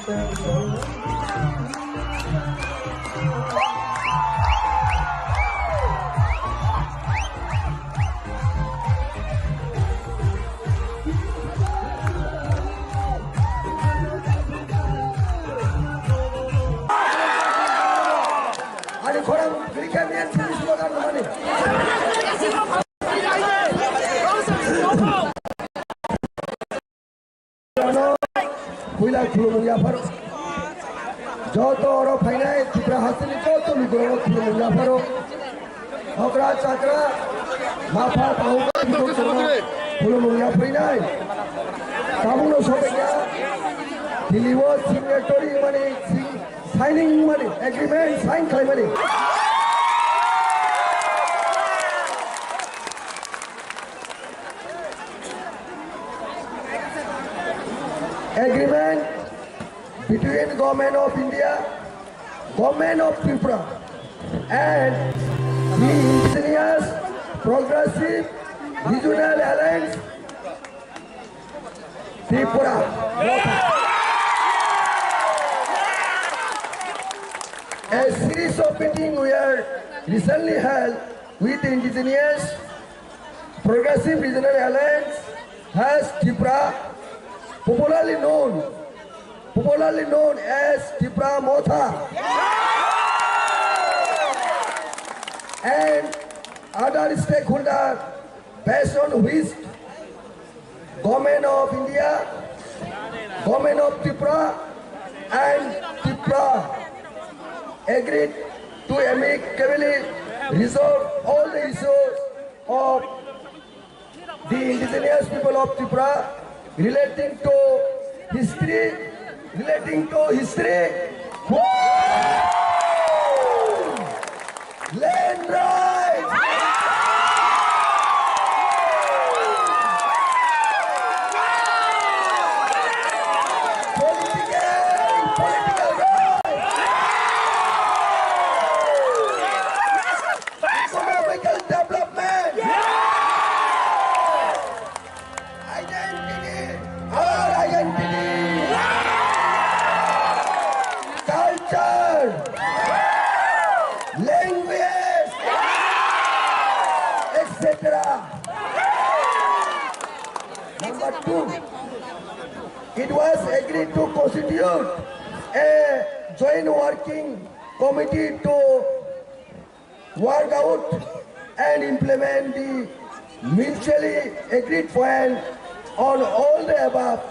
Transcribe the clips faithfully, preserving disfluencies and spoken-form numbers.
Ani khorang bini khe main finish logan mani. Puila khulumung yapharo. Joto oro phainai Tripura hasteni joto lukurokno khulumung yapharo. Okra chakra, mapha, pahuka, khulumung yaphainai. Tabukno sobaikha, Delhi o signatory mani, sing-, signing mani, agreement sign khlaimani. Agreement between Government of India, Government of Tripura and the Indigenous Progressive Regional Alliance, Tripura. A series of meetings were recently held with the Indigenous Progressive Regional Alliance as Tripura, popularly known, popularly known as Tipra Motha, and other stakeholders, based on which Government of India, Government of Tripura and Tripura agreed to amicably resolve all the issues of the indigenous people of Tripura relating to history, relating to history. Land rights! Political, political rights! Economical development! Identity, our identity. Culture, language, et cetera. Number two, it was agreed to constitute a joint working committee to work out and implement the mutually agreed point on all the above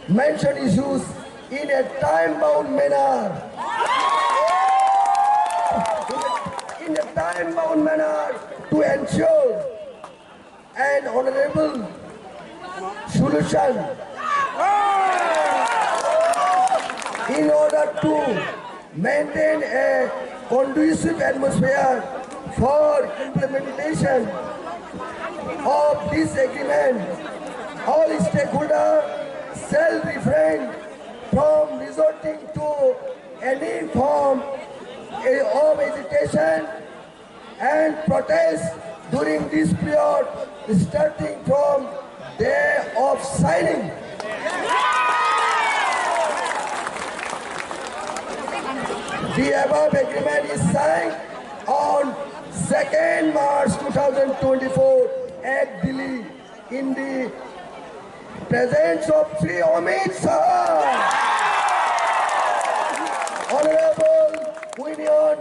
mentioned issues in a time-bound manner, in a time-bound manner to ensure an honorable solution in order to maintain a conducive atmosphere for implementation of this agreement. All stakeholders shall refrain from resorting to any form of agitation and protest during this period, starting from day of signing. The above agreement is signed on second March two thousand twenty-four at Delhi in the presence of Shri Amit Shah, Honorable Union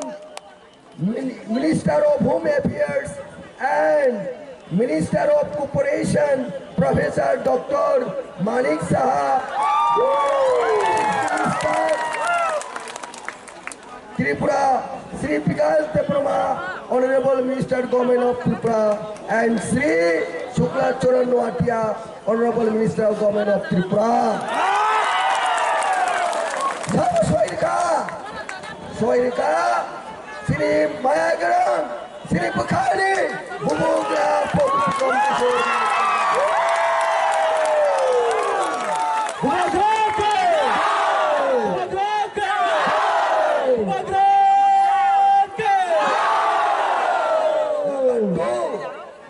Min-, Minister of Home Affairs and Minister of Cooperation, Professor Doctor Manik Saha, Minister Tripura, Shri Bikash Debbarma, Honorable Minister, Government of Tripura, and Shri Shukla Charan Noatia, Honorable Minister of Government of Tripura. Sabo soirika, soirika, sini maya garang, sini bukhari, bubugra, bubugra.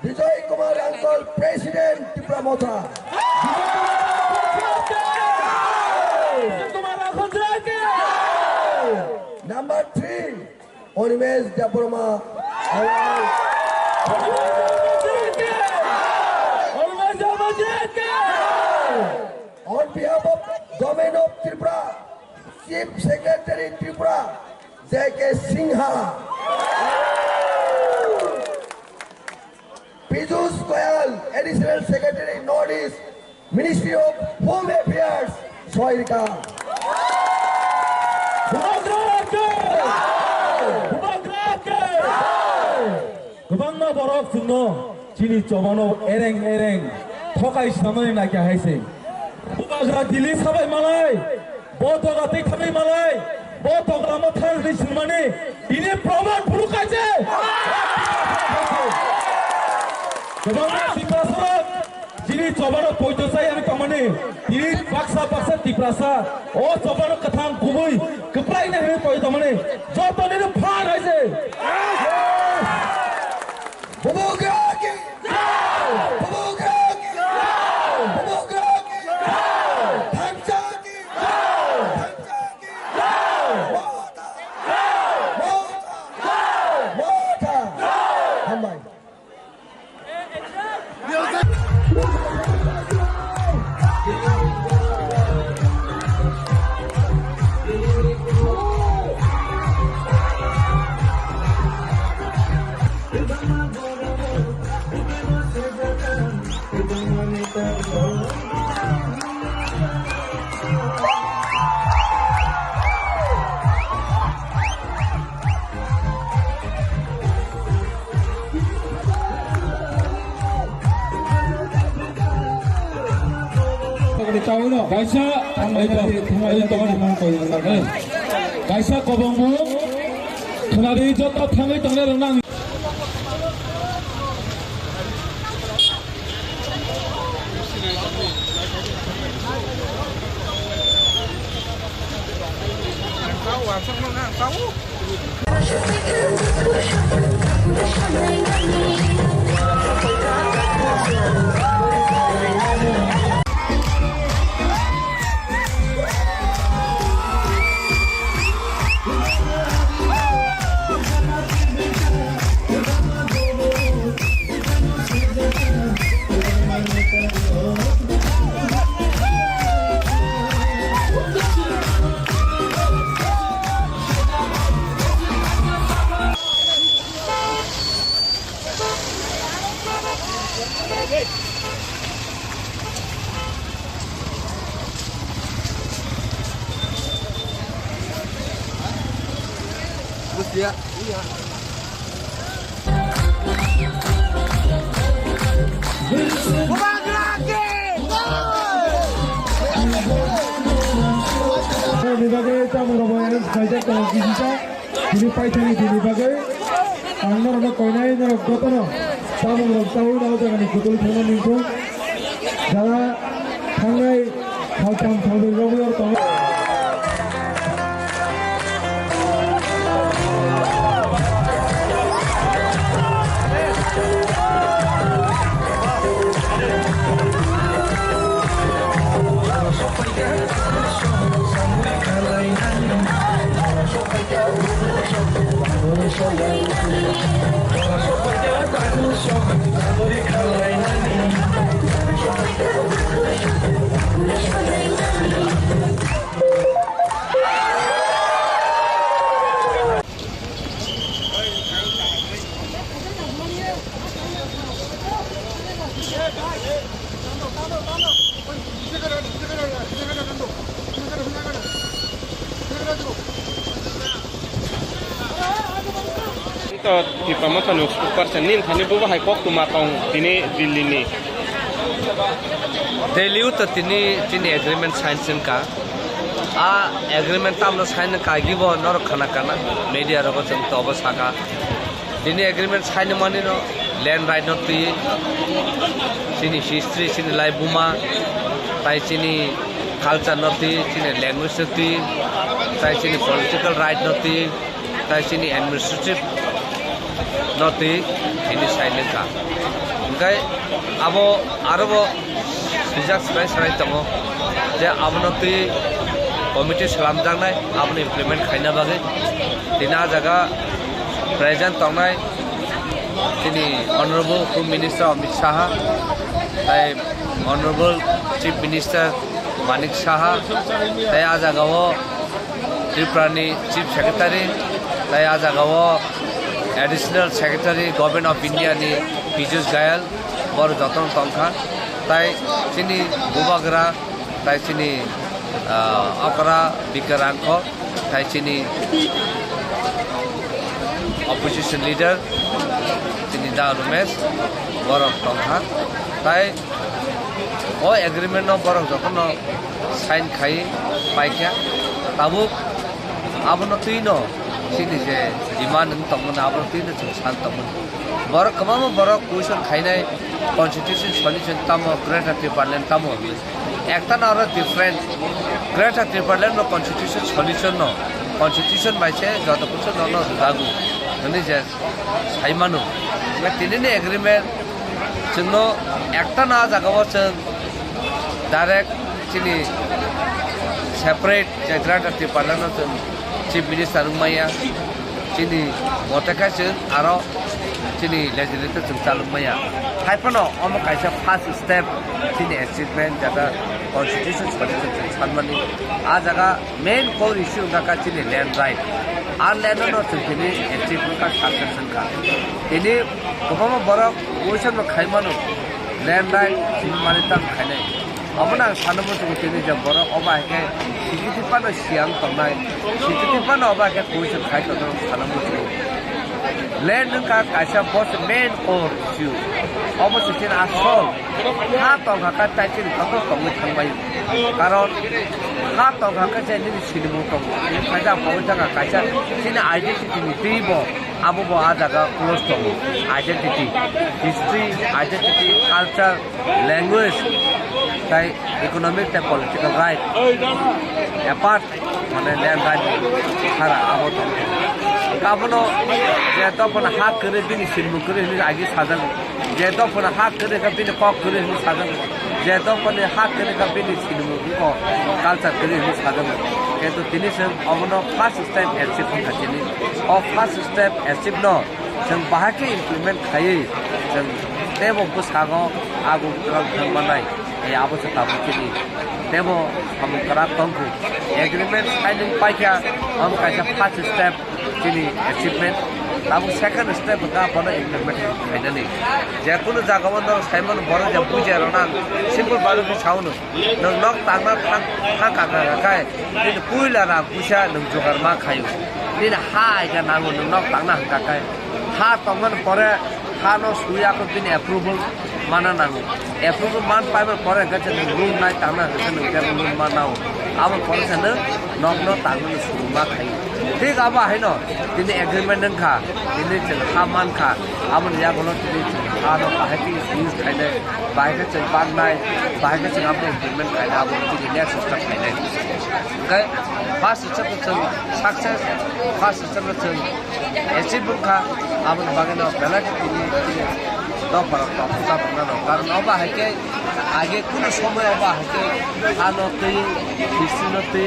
Bijoy Kumar Uncle, President, Tipra Motha. Number three, Animesh Debbarma. On behalf of Government of Tripura, Chief Secretary Tripura, J K Singha. Piyush Goyal, Additional Secretary North East, Ministry of Home Affairs, Soirka. Bubagra ke! Bubagra ke! Kwbangma borok chwngno chini chobano ereng ereng thokai swnamani naikha hai se. Bubagra Delhi sabai malai, bo doga tei thangwi malai, bo doga ma thang tei swnmani, tini proman phuru kaise. Kwbangma Tiprasarok chini chobano poito chai ani tongmani, tini baksa baksa Tiprasa o chobano kwthang kubui kwplai na hwnwi poito tongmani, joto nini phan hai se. Bubagra ki! Bubagra ki! Bubagra ki! Thansa ki! Thansa ki! Motha! Motha! Motha! Hambai. Kaisa, kaisa kobong bu, khwnadi joto thangwi tongnai rok nang. Ni bagwi chamung rok bai arrange khaijak tongo, kisi ta. Tini paithakni tini bagwi ang norokno koinai norok jotono chamung rok chaui nao jagani kwtwi thangna ningkuk. Jara thangnai saltham salbrwi rok oro tongo. To Tipra Motha ni spokesperson ni thani bo hai kok tuma tong tini Delhi ni. Delhi o to tini, tini agreement sign sing ka. A agreement tamno sign kaigi bo norok khana kana, media rogo chwng tobo saka. Tini agreement sign mani no land right no twi, chini history, chini lai buma, tai chini culture no twi, chini language no twi, tai chini political right no twi, tai chini administrative no twi, tini sign ka. Hingkai abo aro bo swijak swrai swrai tongo je abono twi Committee slamjaknai, abono implement khaina bagwi. Tini a jaga present tongnai chini Honorable Home Minister Amit Saha, tai Honorable Chief Minister Manik Saha, tai a jaga o Tripura ni Chief Secretary, tai a jaga o Additional Secretary Government of India ni Piyush Goyal, bor jotono tongkha, tai chini bubagra, tai chini, ah, okra Bikrangkho, tai chini opposition leader, chini Da Rumesh, borok tongkha. Tai o agreement no borok jotono sign khai paikha. Tabuk abono twino chini je demand wng tongmani, abono twino chwng san tongmani. Borok kwbangma borok question khainai, constitution solution tamo, Greater Tipraland tamo hinwi. Ekta no oro different. Greater Tipraland no constitution solution no, constitution bai se joto kuchu no no rwjago hinwi je sai mano. Tini ni agreement chwngno ekta no a jaga o chwng direct chini separate je Greater Tipraland no chwng Chief Minister wngmaya, chini mote khe chwng aro chini legislator chwng chalwkmaya. Hai phano omo kaisa first step chini achievement, jata constitution solution chwng sanmani. A jaga main core issue wngkha kha chini land right. A land no chwng tini achieve wngkha, success wngkha. Tini kwbangma borok question no khai mano, land right chini mani tam khainai. Omono ang sana muchungo tini je borok obo hai khe sikiti phano siyang tongnai, sikiti phano obo hai khe question khai tongnai, ang sana muchungo. Land wngkha kaisa boss main core issue. Obo se chini asol ha tongkha kha tai chini joto tongwi thangbai. Karon ha tongkha kha je nini sinimung tongo. Kaisa bo wngkha kaisa chini identity ni twi bo, abo bo a jaga close tongo. Identity, history, identity, culture, language, tai economic tai political right. Apart mane land right sara abo tong. Abono je dophano ha kwrwi bini sinimung kwrwi hinwi agi sajago. Je dophano ha kwrwi kha bini kok kwrwi hinwi sajago. Je dophano ha kwrwi kha bini sinimung ko culture kwrwi hinwi sajago. Kintu tini chwng obono first step achieve wngkha chini. O first step achieve no chwng bahai khe implement khaiwi chwng teibo bwskango agung kwrwng thang mannai. Tei abo se tabuk chini teibo samung kwrak tongkhu. Agreement signing paikha, omo kaisa first step chini achievement. Tabuk second step wngkha bono implement khainani. Je kunu jagao norok saimano borok je bujiya rwna simple barokhe saono. Nwng nok tangna thang, thang kaka kha khai, nini puila rang puisa nwng jugar ma khaio. Nini ha aika nango nwng nok tangna hwnkha khai. Ha tongmani pore ha no sui ako bini approval mana nango. Approval man paimani pore hwnkhe se nwng room nai tangna hwnkhe nwng tei room man nao. Abo pore se nwng nok no tangmani suru ma khaio. Thik abo haino tini agreement wngkha, tini chwng ha mankha, aboni yagulo tini chwng ha no bahai khe use khainai. Bahai khe chwng baknai, bahai khe chwng abo implement khainai, abo chini next step khainai. Hwnkhe first step o chwng success, first step o chwng achieve wngkha, aboni bagwi no belai khe tini, tini dophar rok tong kha, no. Karon obo hai khe age kunu somoy obo hai khe ano twi, history no twi,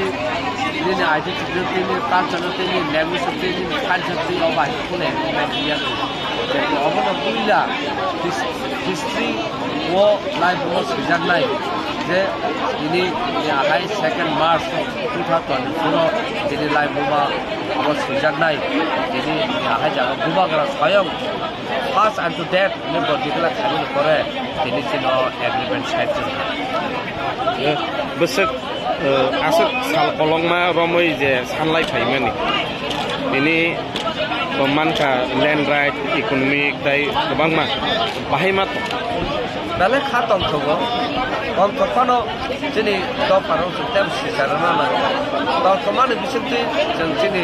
nini identity no twi, nini culture no twi, nini language no twi, nini culture twi, obo hai khe kunu implement wngya khe. Obono puila his-, history o life o swijaknai je tini ahai second March two thousand twenty-four o tini life o ma abo swijaknai. Tini ahai jaga bubagra swayong first and to death ni bordi kla khaimani pore tini chino agreement sign wngkha. Bwswk, eh, aswk sal kolokma romwi je sanlai phaimani. Tini bo mankha land right, economic tei kwbangma bahai ma tong. Belai kha tongthogo, tongthok phano chini dophano chwng tei sicharwna nango. Tongthokmani bisingtwi chwng chini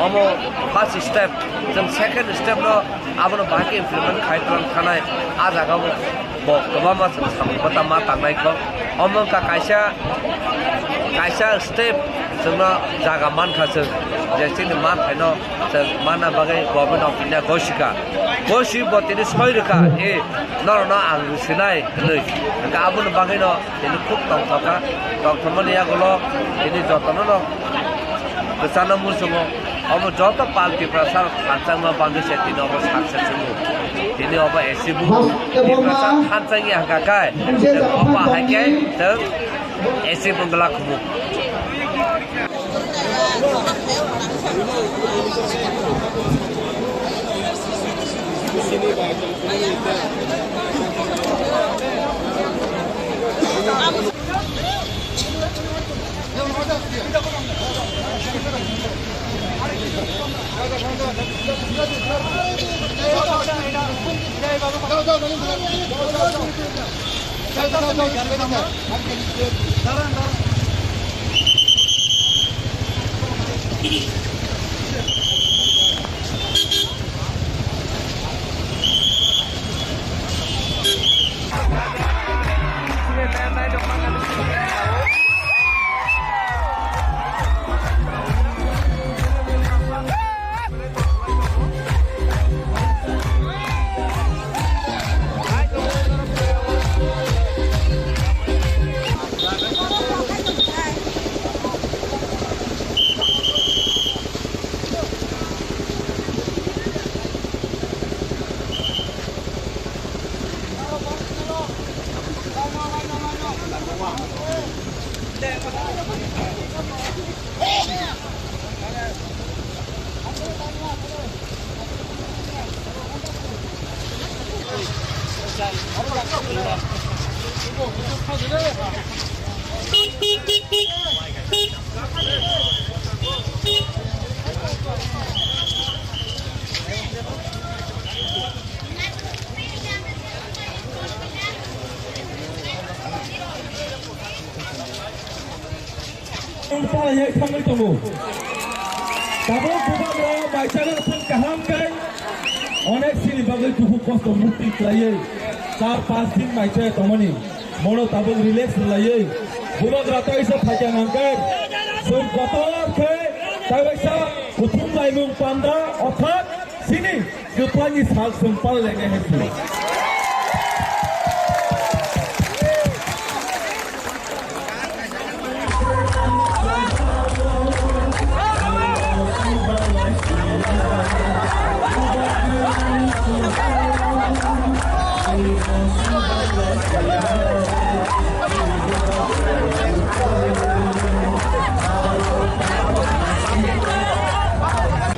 omo first step, chwng second step no abono bahai khe implement khai tlang thanai, a jaga bo, bo kwbangma chwng samung bwtha ma tangnai kho. Omo wngkha kaisa, kaisa step Chwngno jaga mankha chwng, je chini manthaino chwng manna bagwi Government of India gosikha. Gosik bo tini soi rwkha, e, norokno ang rwsinai hwnwi. Hwnkhe aboni bagwino tini khub tongthokha. Tongthokmani yagulo tini jotono no kwchangno muchungo. Omo joto pal Tiprasa thanchangma bagwi se tini obo saksa chwngo. Tini obo A C bo Tiprasa thanchangya hwnkha khe, obo hai khe chwng A C bungla khumuk. Palaiwi thangwi tongo. Tabuk bubagra maisano thang kaham khe onek sini bagwi dukhu kosto mukti khlaiwi char panch din maisa tongmani. Mono tabuk relax rwlaiwi bubagra taisa phaikha nangkhe chwng kotor khe taisa kuthum laimung panda orthat chini kwplangni sal chwng palailaiwi hai phuru.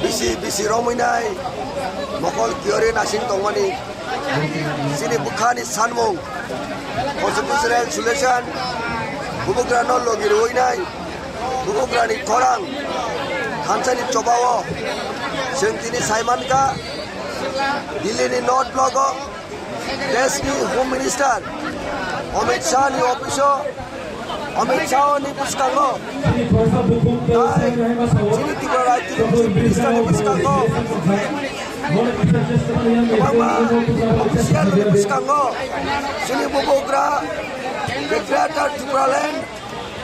Bisi bisi romwi nai mokol kiore nasing tongmani. Chini bwkhani sanmung, constitutional solution, bubagrano logi rwinai, bubagrani khorang, thansani chobao, chwng tini saimankha, Delhi ni North Block o, deshni Home Minister Amit Shah ni office o, Amit Shah ni bwskango, tai chini Tripura Rajya ni Chief Minister ni bwskango, kwbangma official ni bwskango, chini bubagra, the Greater Tipraland,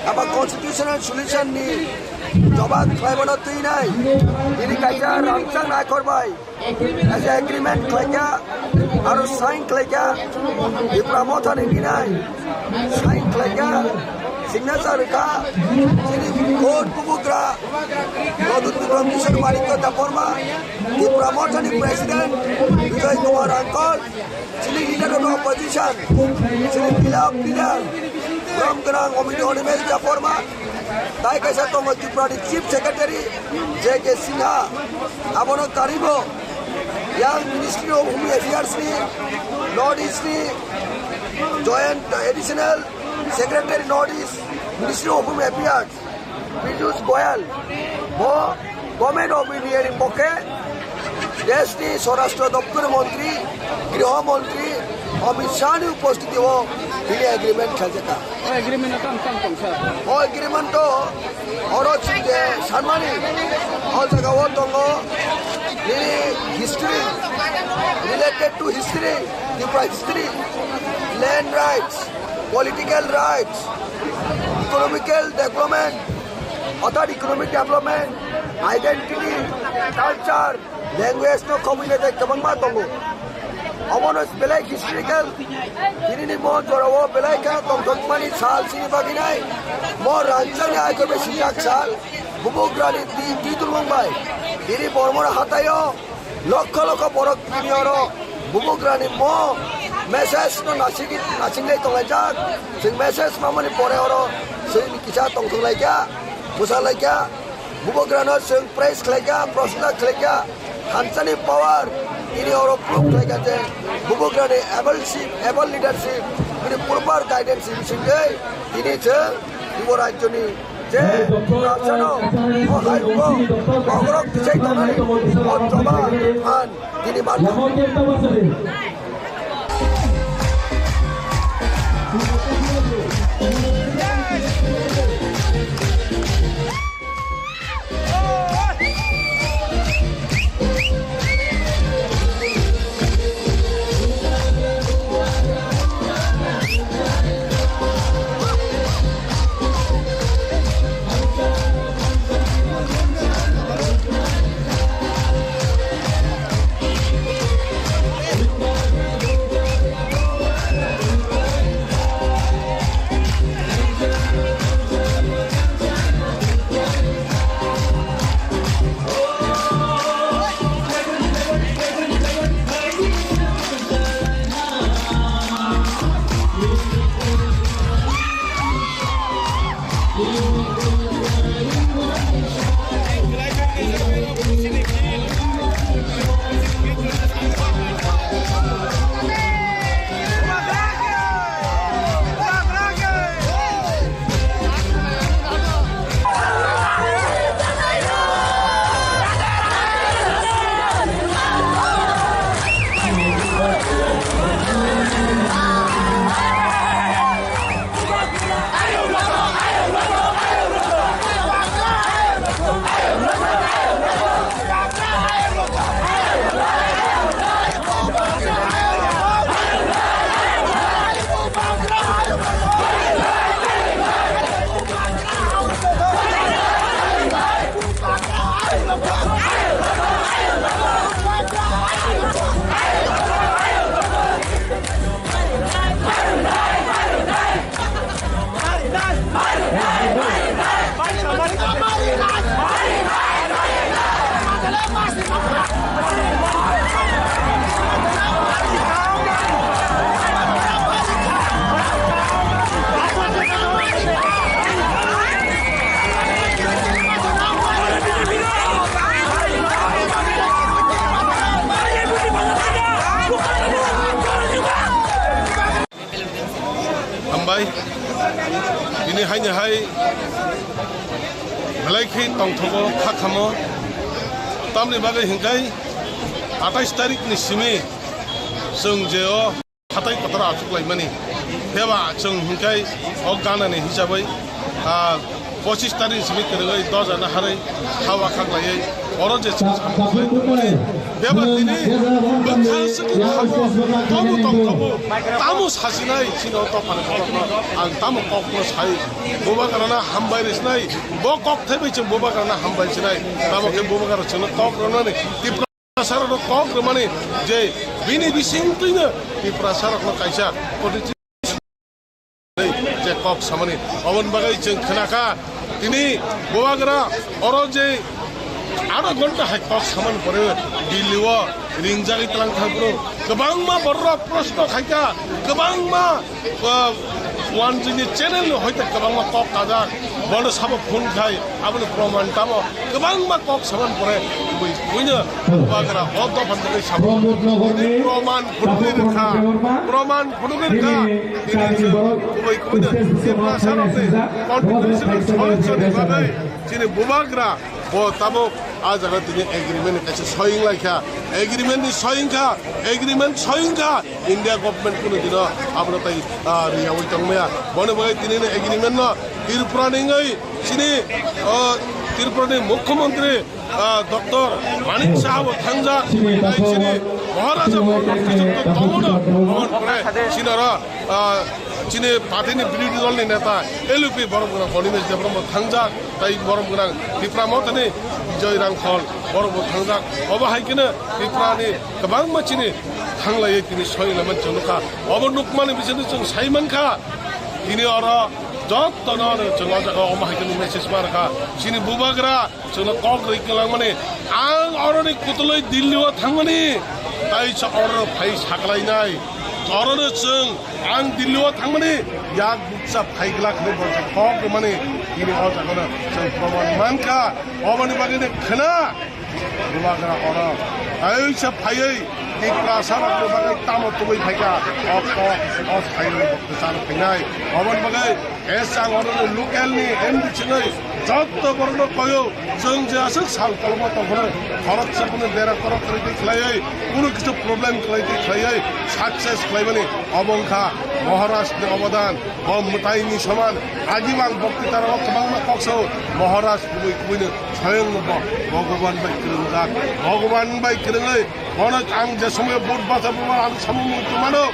aba constitutional solution ni jobab khlaimano twinai, tini kaisa rangchak naikhor bai. As a agreement khlaikha, aro sign khlaikha, Tipra Motha ni binai sign khlaikha, signature rwkha, chini court bubagra, Pradyut Bikram Kishore Manikya Debbarma, Tipra Motha ni president, Bijoy Kumar Rangkal, chini leader of opposition, chini beloved leader, Ram Ganang Amit Animesh Debbarma, tai kaisa tongo Tripura ni Chief Secretary, J K Sinha, abono karibo yang Ministry of Home Affairs ni North East ni Joint Additional Secretary North East Ministry of Home Affairs Piyush Goyal bo Government of India ni pokhe deshni Swarashtra Doptor Montri, Griho Montri Amit Shah ni upostiti o bini agreement khaijak. O agreement o tamo tamo tong sir? O agreement o oro chwng je sanmani, o jaga o tongo nini history, related to history, Tripura history, land rights, political rights, economical development, Othar economic development, identity, culture, language no khobwi nai kwbangma tongo. Omono belai historical, tinini mo jorao belai kha tongthokmani sal sini bagwi nai. Mo rangchakni aikobe sijak sal, bubugrani twi, twi tulung bai. Tini Bormona hataio lokho lokho borok tini oro bubugrani mo message no nasigi, nasinglai tonglaijak. Chwng message mamani pore oro chwng kisa tongthok laikha, bwsa laikha. Bubugrano chwng praise khlaikha, prosna khlaikha, thansani power, tini oro proof khlaikha je bubugrani able ship, able leadership, bini proper guidance bisingtwi tini chwng Tripura rajyoni je rajyano o hai rugo bohrok tisai tongnani o choba phan tini manjak. Hambai, bini haini hai belai khe tongthogo kha khamo. Tamni bagwi hinkhai atais tarikh ni simi chwng je o hatai kotor achuk laimani. Pheba chwng hinkhai o ganani hisabwi, ah, pochis tarikh simi kwrwngwi doja na harwi hawa khaklaiwi oro je chwng samung khlai tongmani. Bebak tini bwkha swkang khamu tong khamu tamo sasinai chini o dophani borokno ang tamo kokno sai bubagrana hambai rwsinai bo kok thaibai chwng bubagrana hambai sinai tamo khe bubagra chwngno kok rwnani Tipra Tiprasarokno kok rwmani je bini bisingtwino Tiprasarokno kaisa kotoi je kok samani. Oboni bagwi chwng khnakha tini bubagra oro je aro ghonta hai kok samani pore Delhi o ringjagwi twlang thangphuru kwbangma bororok proshno khaikha, kwbangma ah, wanjini channel ni hoite kwbangma kok kajak, bono sabo phone khai, aboni proman tamo kwbangma kok saman pore, bui, buino bubagra o dophan bagwi sabo. Proman phunugwi rwkha, proman phunugwi rwkha, tini chwng kubui kubuino Tiprasarokni contribution solution ni bagwi chini bubagra bo tabuk a jaga tini agreement ni kaisa soying laikha, agreement ni soying kha, agreement soying kha, India government kuno dino abono tai, ah, riyawi tongmaya. Bono bagwi tini ni agreement no Tripura ni wngwi chini, ah, Tripura ni mukhyamantri, ah, Doctor Manik Saha bo thangjak, tai chini Maharaja bo tongmano, omo pore chini oro, ah, Chini party ni birodhi dol ni neta L U P borom gwnang Onimesh Debbarma bo thangjak, tai borom gwnang Tipra Motha ni Bijoy Rangkhol borom bo thangjak. Obo hai kheno Tipra ni kwbangma chini thanglaiwi tini soi laimani chwng nukha. Obo nukmani bisingtwi chwng sai mankha, tini oro jottono chwng o jaga omo hai kheno message ma rwkha. Chini bubagra chwngno kok rwi kwlangmani, ang oroni kutulwi Delhi o thangmani, taisa oro phai saklainai. Orono chwng ang Delhi o thangmani, yak bukcha phai glak hinwi bo kok rwmani, tini o jagano chwng proman mankha. Oboni bagwi no khwna, bubagra oro taisa phaiwi Tiprasa rokni bagwi tamo tubui phaikha, o kok o phaiwi bo kwcharo phainai. Oboni bagwi Esang oro local ni M D C ni jotto borokno koyo, chwng je aswk sal kolokma tongphano khoroksa phano bera korok kwrwi twi khlaiwi, kunu kisu problem kwlai twi khlaiwi success khlaimani obo wngkha Maharaj ni obodan. Bo mwtai ni soman, agibang bokti tara o kwbangma kok sao Maharaj kubui kubui no swayang no bo Bhagwan bai kwrwngjak, Bhagwan bai kwrwngwi bono ang je somoyo vote bacha buma ang samung tongmano.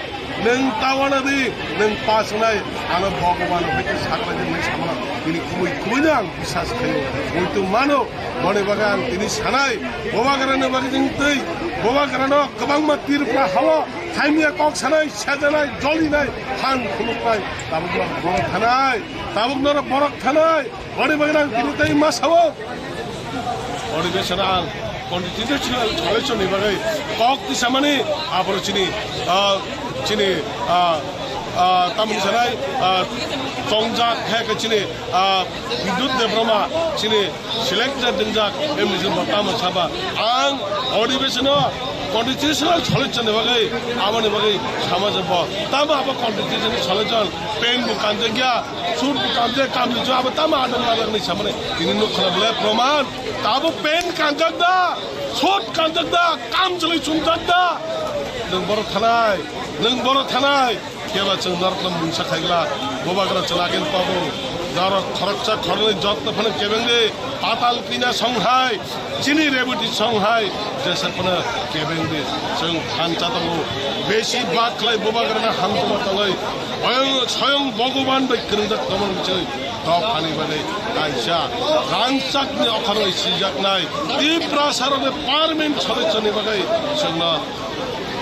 Nwng tawana di, nwng pasnai, ano Bhagwan hwnkhe sakhlai di, nwng samano, bini kubui kubui no ang bisas khaio. Muitu mano, boni bagwi ang tini sanai, bubagrani bagwi jeng twi, bubagrano kwbangma Tripura hao, hamya kok sanai, sejanai, jolinai, han khuluknai, tabuk norok borok thanai, tabuk norok borok thanai. Boni bagwi ang tini tei ma sao? Boni bagwi ang constitutional solution ni bagwi kok tisamani, aboro chini, ah, chini, ah, ah, tamni sanai, ah, tongjak, he ke chini, ah, Bidyut Debbarma, chini selected wngjak, M D C bo tamo saba. Ang odibesano constitutional solution ni bagwi, aboni bagwi sama jabo. Tamo abo constitutional solution, pen bo kanjakya, Sut kam je kam ni jwabo tamo adang adang ni samani tini nukha bole proman. Tabo pen kanjak da, sut kanjak da, kam chwlwi chumjak da. Nwng borok thanai, nwng borok thanai. Keba chwng norok no mungsa khaigla, bubagra chwla gen pabu. Norok khoroksa khoroknwi jotto phano kebeng de, patal kina songhai. Chini rebwti songhai jesa phano kebeng di, chwng thansa tongo. Besi bak khlai bubagrano hamjakma tongwi, oyang soyong Bhagwan bai kwrwngjak tongmani chwng dophani bagwi kaisa rangchakni okharwi sijaknai Tiprasarokni parliament soloichani bagwi chwngno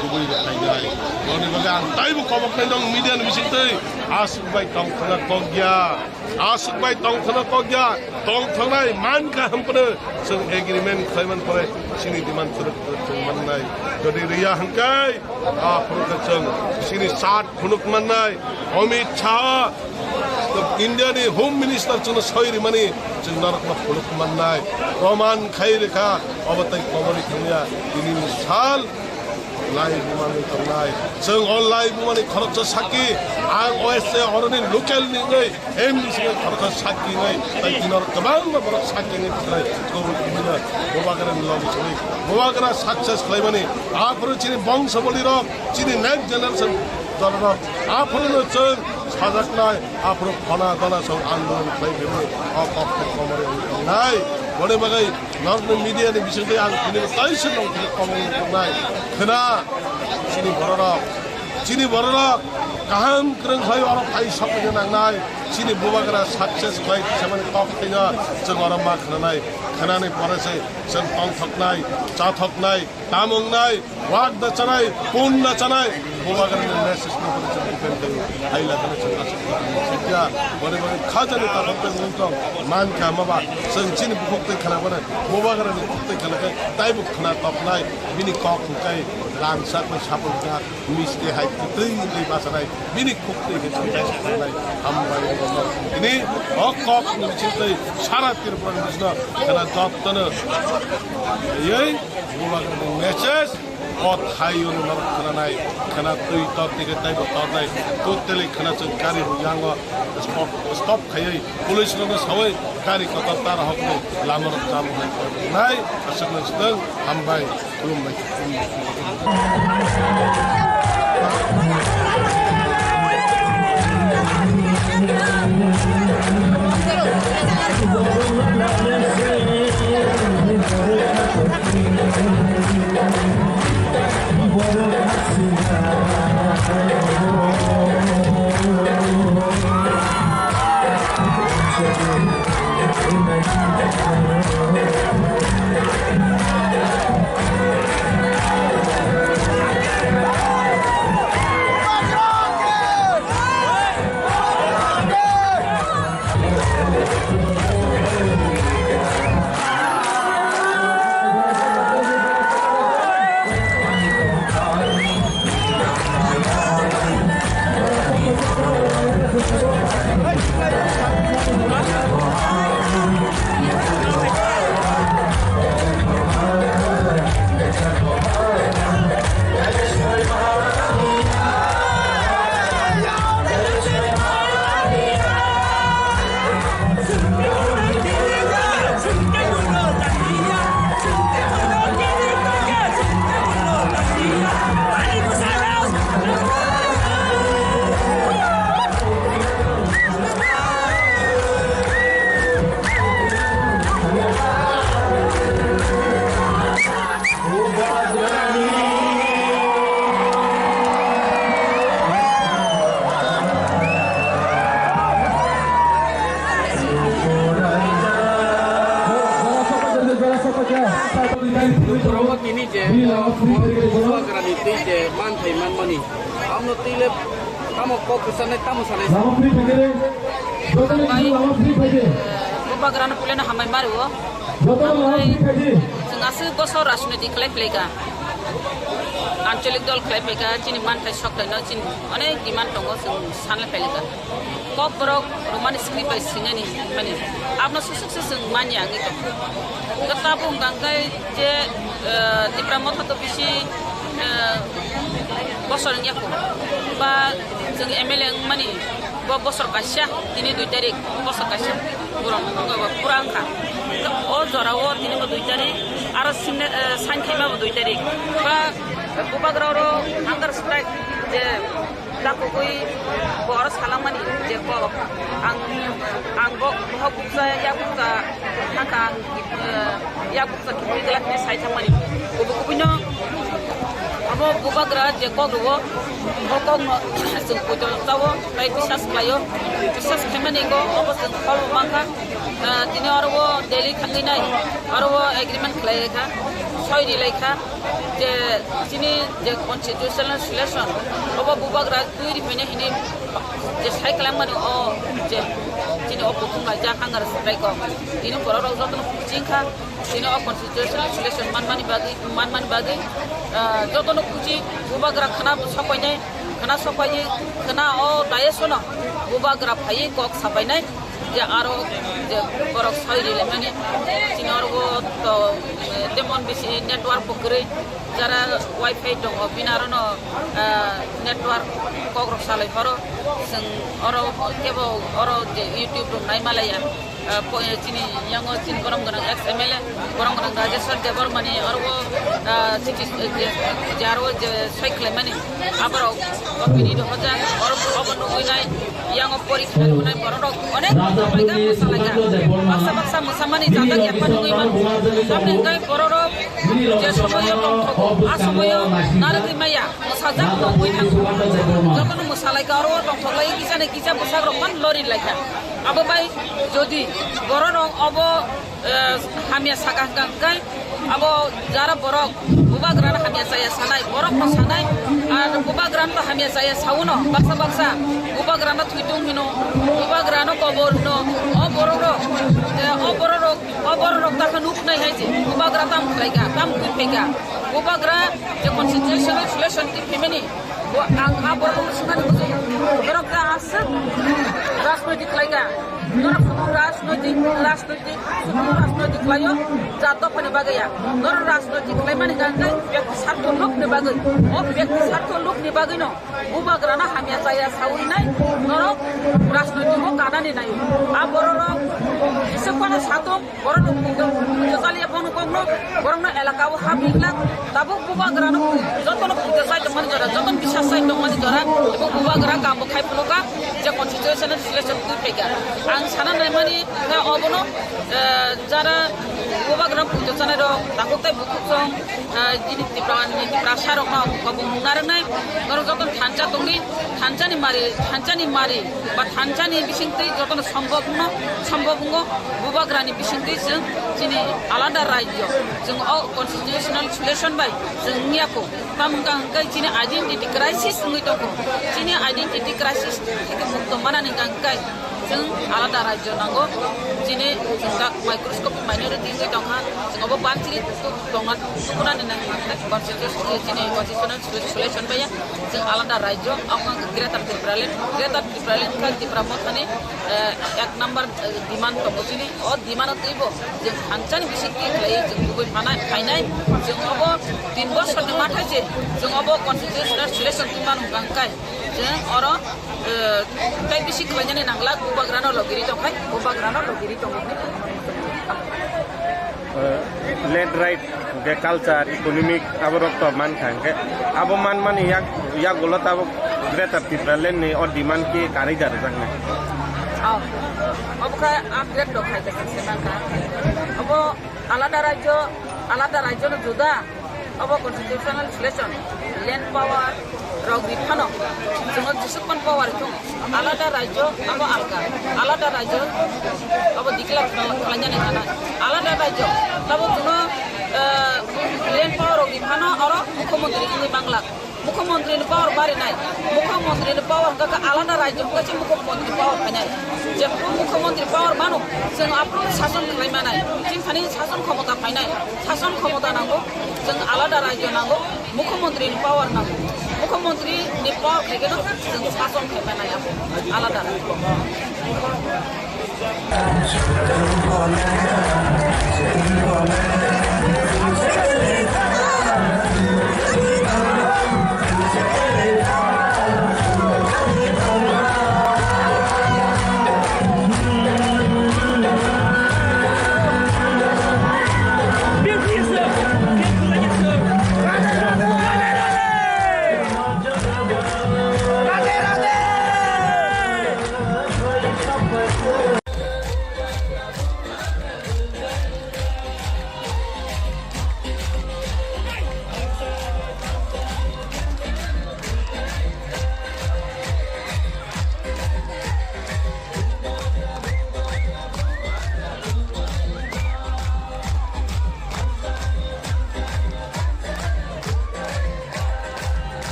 kubui rwkhainai. Boni bagwi ang taibo koboknai dong media ni bisingtwi, aswk bai tongthokna kok ya. Aswk bai tongthokna kok ya, tongthoknai man kaham phano chwng agreement khlai man pore chini demand kwrwk kwrwk chwng mannai. Jodi riya hwnkhe, aphuru khe chwng chini sat phunuk mannai. Amit Shah, India ni Home Minister chwngno soi rimani chwng norokno phunuk mannai. Proman khai rwkha, obo tei komoni thangya tini ni sal. Lai bumani tongnai. Chwng o lai bumani khoroksa sakki, ang O S A oroni local ni wngwi, M D C ni khoroksa sakki wngwi, tai tini oro kwbangma borok sakki wngwi thwknai. Chwng bumino bubagrani logi chwngwi bubagra success khlaimani. Aphuru chini bongso bolirok, chini next generation jorarok, aphuru no chwng sajaknai. Aphuru khona dona song andolon khlai phimani o kok khe komori wng tongnai. Boni bagwi norokni media ni bisingtwi ang tini kaisa nong khe komori wng tongnai. Khna chini bororok, chini bororok kaham kwrwng khlai oro phai sokna nangnai. Chini bubagra success khlai tisamani kok khaina chwng oro ma khnanai. Khnani pore se chwng tongthoknai, chathoknai. Tamung nai, wak da chanai, pun da chanai, bubagrani message no pore chwng defend khaio, hai lakhano chwng aswk kha. Sikya, bore bore khajani takhuk tei mungtong, man kha maba, chwng chini bukhuk tei khna bana, bubagrani bukhuk tei khna khe, taibo khna toknai, bini kok hwnkhe rangchak bai sapung jak, misti hai kwtwi wngwi bachanai, bini khuk tei khe chwng kaijaknai, hambai wngkha. Tini o kok ni bisingtwi sara Tripura ni bisingtwi khna jottono, ei, Bubagrani message, o thaio norok khnanai, khna twi tor tike taibo tornai, totally khna chwng gari bo yango stop, stop khaiwi, police rokno sawi gari kotor ta rohoknai, lama rok jam khai nai, aswk nai swtwng, hambai, khulumbai, khulumbai. Borok tini je, borok bubagrani twi je manthai manmani, amno twi le tamo kok kwchanai, tamo sanai. Bubagrano puilano hambai mario. Chwng aswk bosor rajniti khlai phlai kha. Anchalik dol khlai phlai kha, chini manthai sokthai no chini onek demand tongo, chwng sanle phlai kha. Kokborok Roman script bai swinani hinmani. Abno susuk se chwng manya wngwi tong. Hwnkhe tabuk hwnkha khe je, eh, Tipra Motha to bisi, eh, bosor wngya kho. Ba chwng M L A wngmani bo bosor kaisa, tini dui tarik, bosor kaisa. Borok wngkha ba pura wngkha. O jora o tini bo dui tarik, aro sine, eh, sain khaima bo dui tarik. Ba bubagra oro hunger strike je Dakugwi bo oro salangmani je kok ang, ang bo bohok bukcha yak bukcha thangkha ang, eh, yak bukcha kiphilwi glak hinwi sai thangmani. Kubui kubui no abo bubagra je kok rwo, bo kok no chwng poito chao, tai bisas khlaio, bisas khaimani ko abo chwng phol mankha. Ah, tini oro o Delhi thangwi nai, oro o agreement khlai lai kha, soi ri lai kha, je chini je constitutional solution, obo bubagra twi ri phaina hini je sai khlai mani o je chini o kuthum laijak hunger strike o. Tini borok rok jotono kuching kha, tini o constitutional solution manmani bagwi, manmani bagwi, ah, jotono kuching bubagra khana sokoinai, khana sokoi khana o dais o no bubagra phaiwi kok sapainai. Je aro je borok soi ri lemani, chini oro bo to, eh, temon bisi network bo kwrwi, jara wifi tongo bini aro no, eh, network kok rok salai horo. Chwng oro kebo oro je YouTube rok nai malaya, eh, po-, eh, chini yango chini borom gwnang ex M L A, borom gwnang Rajeshwar Debbarmani oro bo, eh, chini, eh, je, je aro je soi khlaimani. Aborok opini do hoja, oro obo nugwi nai, yango pori khlai nai borok rok onek khlai ga, mosa lai ga. Baksa baksa mosa mani jajak ya phan nugwi man. Tamni hwnkhe borok rok je somoyo tongthogo, a somoyo narwgwi maya, mosajak tongwi thango. Jotono mosa lai kha, oro tongthok lai kisa nai kisa bwsak rok man lori lai kha. Abo bai jodi borok rok obo eh, hamya saka hwnkha hwnkhe abo jara borok bubagrano hamya chaya sanai, borokno sanai, ar bubagrano hamya chaya sauno baksa baksa bubagrano thwitung hino, bubagrano kobor hino, o borok rok, eh, o borok rok, o borok rok takha nuk nai hai se bubagra tam khlai kha, tam twi phai kha, bubagra je constitutional solution twi phaimani. Bo ang a borok no swngmani bujui. Norok ta aswk rajnoitik khlai kha. Norok rajnoitik, rajnoitik, rajnoitik khlai o. Jat dophani bagwi ya. Norok rajnoitik khlai mani hwnkha hwnkhe byakti sartho lukni bagwi. O byakti sartho lukni bagwi no bubagrano hamya chaya sawi nai norok rajnoitik o kanani nai. A borok rok jesa phano satung Borok no pungto, pungto chaliya bono kokno, borok no elaka o hap liklak, tabuk bubagra no pung, joto no pungto chai tongmani jora, joto no bisas chai tongmani jora, tabuk bubagra kam bo khai phunukha, je constitutional selection twi phaikha. Ang sana naimani na obono, eh, jara bubagra pungto chanai rok, tabuk tai bukhuk song, eh, jini Tipra ni Tiprasa rok no kobong nung narwknai, norok joto no thansa tongwi, thansani mari, thansani mari, ba thansani bisingtwi joto no sombok no, sombok wngo. Bubagrani bisingtwi chwng chini alada rajyo, chwng o constitutional solution bai chwng wngya kho. Tamo wngkha hwnkhe chini identity crisis wngwi tongkho. Chini identity crisis theke mukto manani hwnkha hwnkhe chwng alada rajyo nango. Chini chwng tak microscopic minority wngwi tongkha. Chwng obo bangchiri tuk tongna tukunani nang constitution, chini constitutional solution bai ya. Chwng alada rajyo, amo wngkha Greater Tipraland. Greater Tipraland wngkha Tipra Mothani, eh, ek number, eh, demand tongo chini. O demand o twibo chwng thansani bisingtwi khlaiwi chwng kubui phanai, phainai. Chwng obo tin bosorni mathai se chwng obo constitutional solution twi manu hwnkha hwnkhe chwng oro, eh, tei bisi khlainani nanglak, bubagrano logiri tongkhai, bubagrano logiri tongo. Eh, land right, je culture, economic, aborok to mankha, hwnkhe abo manmani yak, yagulo tabuk Greater Tipraland ni o demand khe kanwi da rwjaknai. Oh, obo khe upgrade rok hai khe se mankha. Obo alada rajyo, alada rajyo no juda. Obo constitutional selection, land power rok ri phano, chwngno jesuk pan power thung, alada rajyo abo alga, alada rajyo abo declare khlainani nana, alada rajyo tabo chwngno Hano oro mukhyamantri hwnwi bangla. Mukhyamantri ni power barinai. Mukhyamantri ni power hwnkha khe alada rajyo hwnkha se mukhyamantri power phainai. Jephu mukhyamantri power mano, chwng aphuru sason khlai manai. Chini thani sason khomota phainai. Sason khomota nango, chwng alada rajyo nango. Mukhyamantri ni power nango. Mukhyamantri ni power khai kheno chwng sason khai manai abo alada.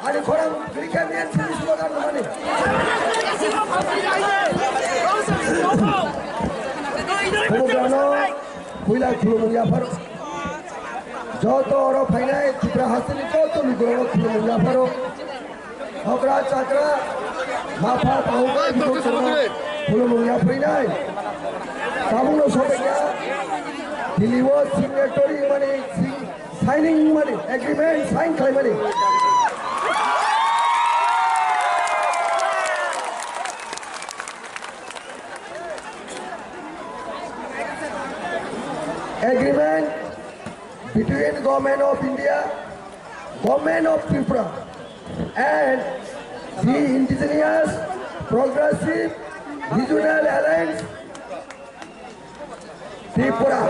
Ani khorang kwrwi khe N C P slogan rwmani. Khumugrano puila khulumung yapharo. Joto oro phainai Tripura hasteni joto lukurokno khulumung yapharo. Hokra chakra mapha tahukai bikok chwrwng khulumung yaphainai. Tabukno sokya Delhi o signatory mani sing- Signing mani, agreement sign khlaimani. Agreement between Government of India, Government of Tripura and the Indigenous Progressive Regional Alliance, Tripura.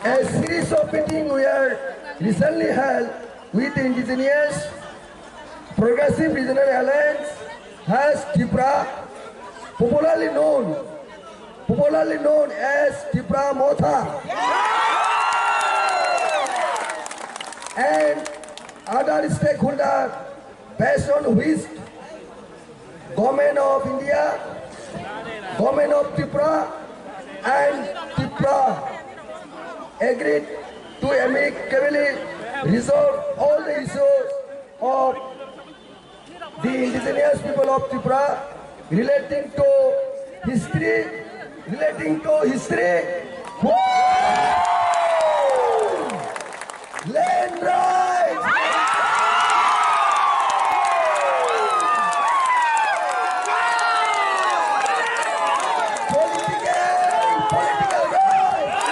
A series of meetings were recently held with the Indigenous Progressive Regional Alliance as Tripura, popularly known, popularly known as Tipra Motha, and other stakeholders, based on which Government of India, Government of Tripura and Tripura agreed to amicably resolve all the issues of the indigenous people of Tripura relating to history, relating to history. Land rights! Political, political rights!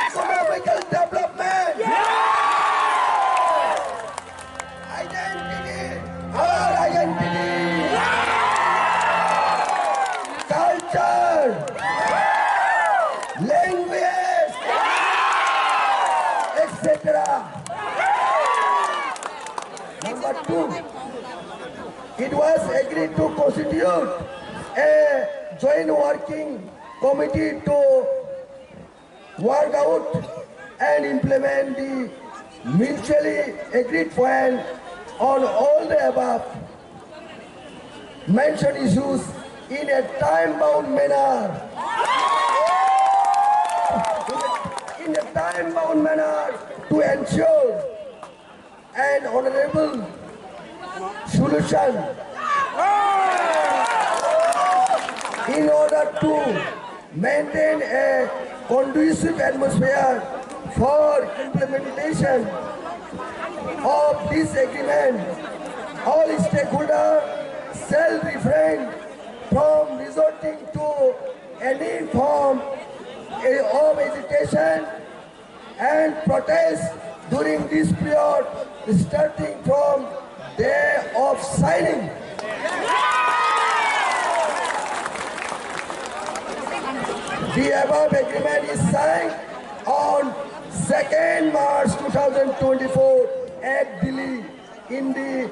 Economical development! Identity, our identity. Culture, language, et cetera. Number two, it was agreed to constitute a joint working committee to work out and implement the mutually agreed point on all the above mentioned issues in a time-bound manner, in a time-bound manner to ensure an honorable solution in order to maintain a conducive atmosphere for implementation of this agreement. All stakeholders shall refrain from resorting to any form of agitation and protest during this period, starting from day of signing. The above agreement is signed on second March two thousand twenty-four at Delhi in the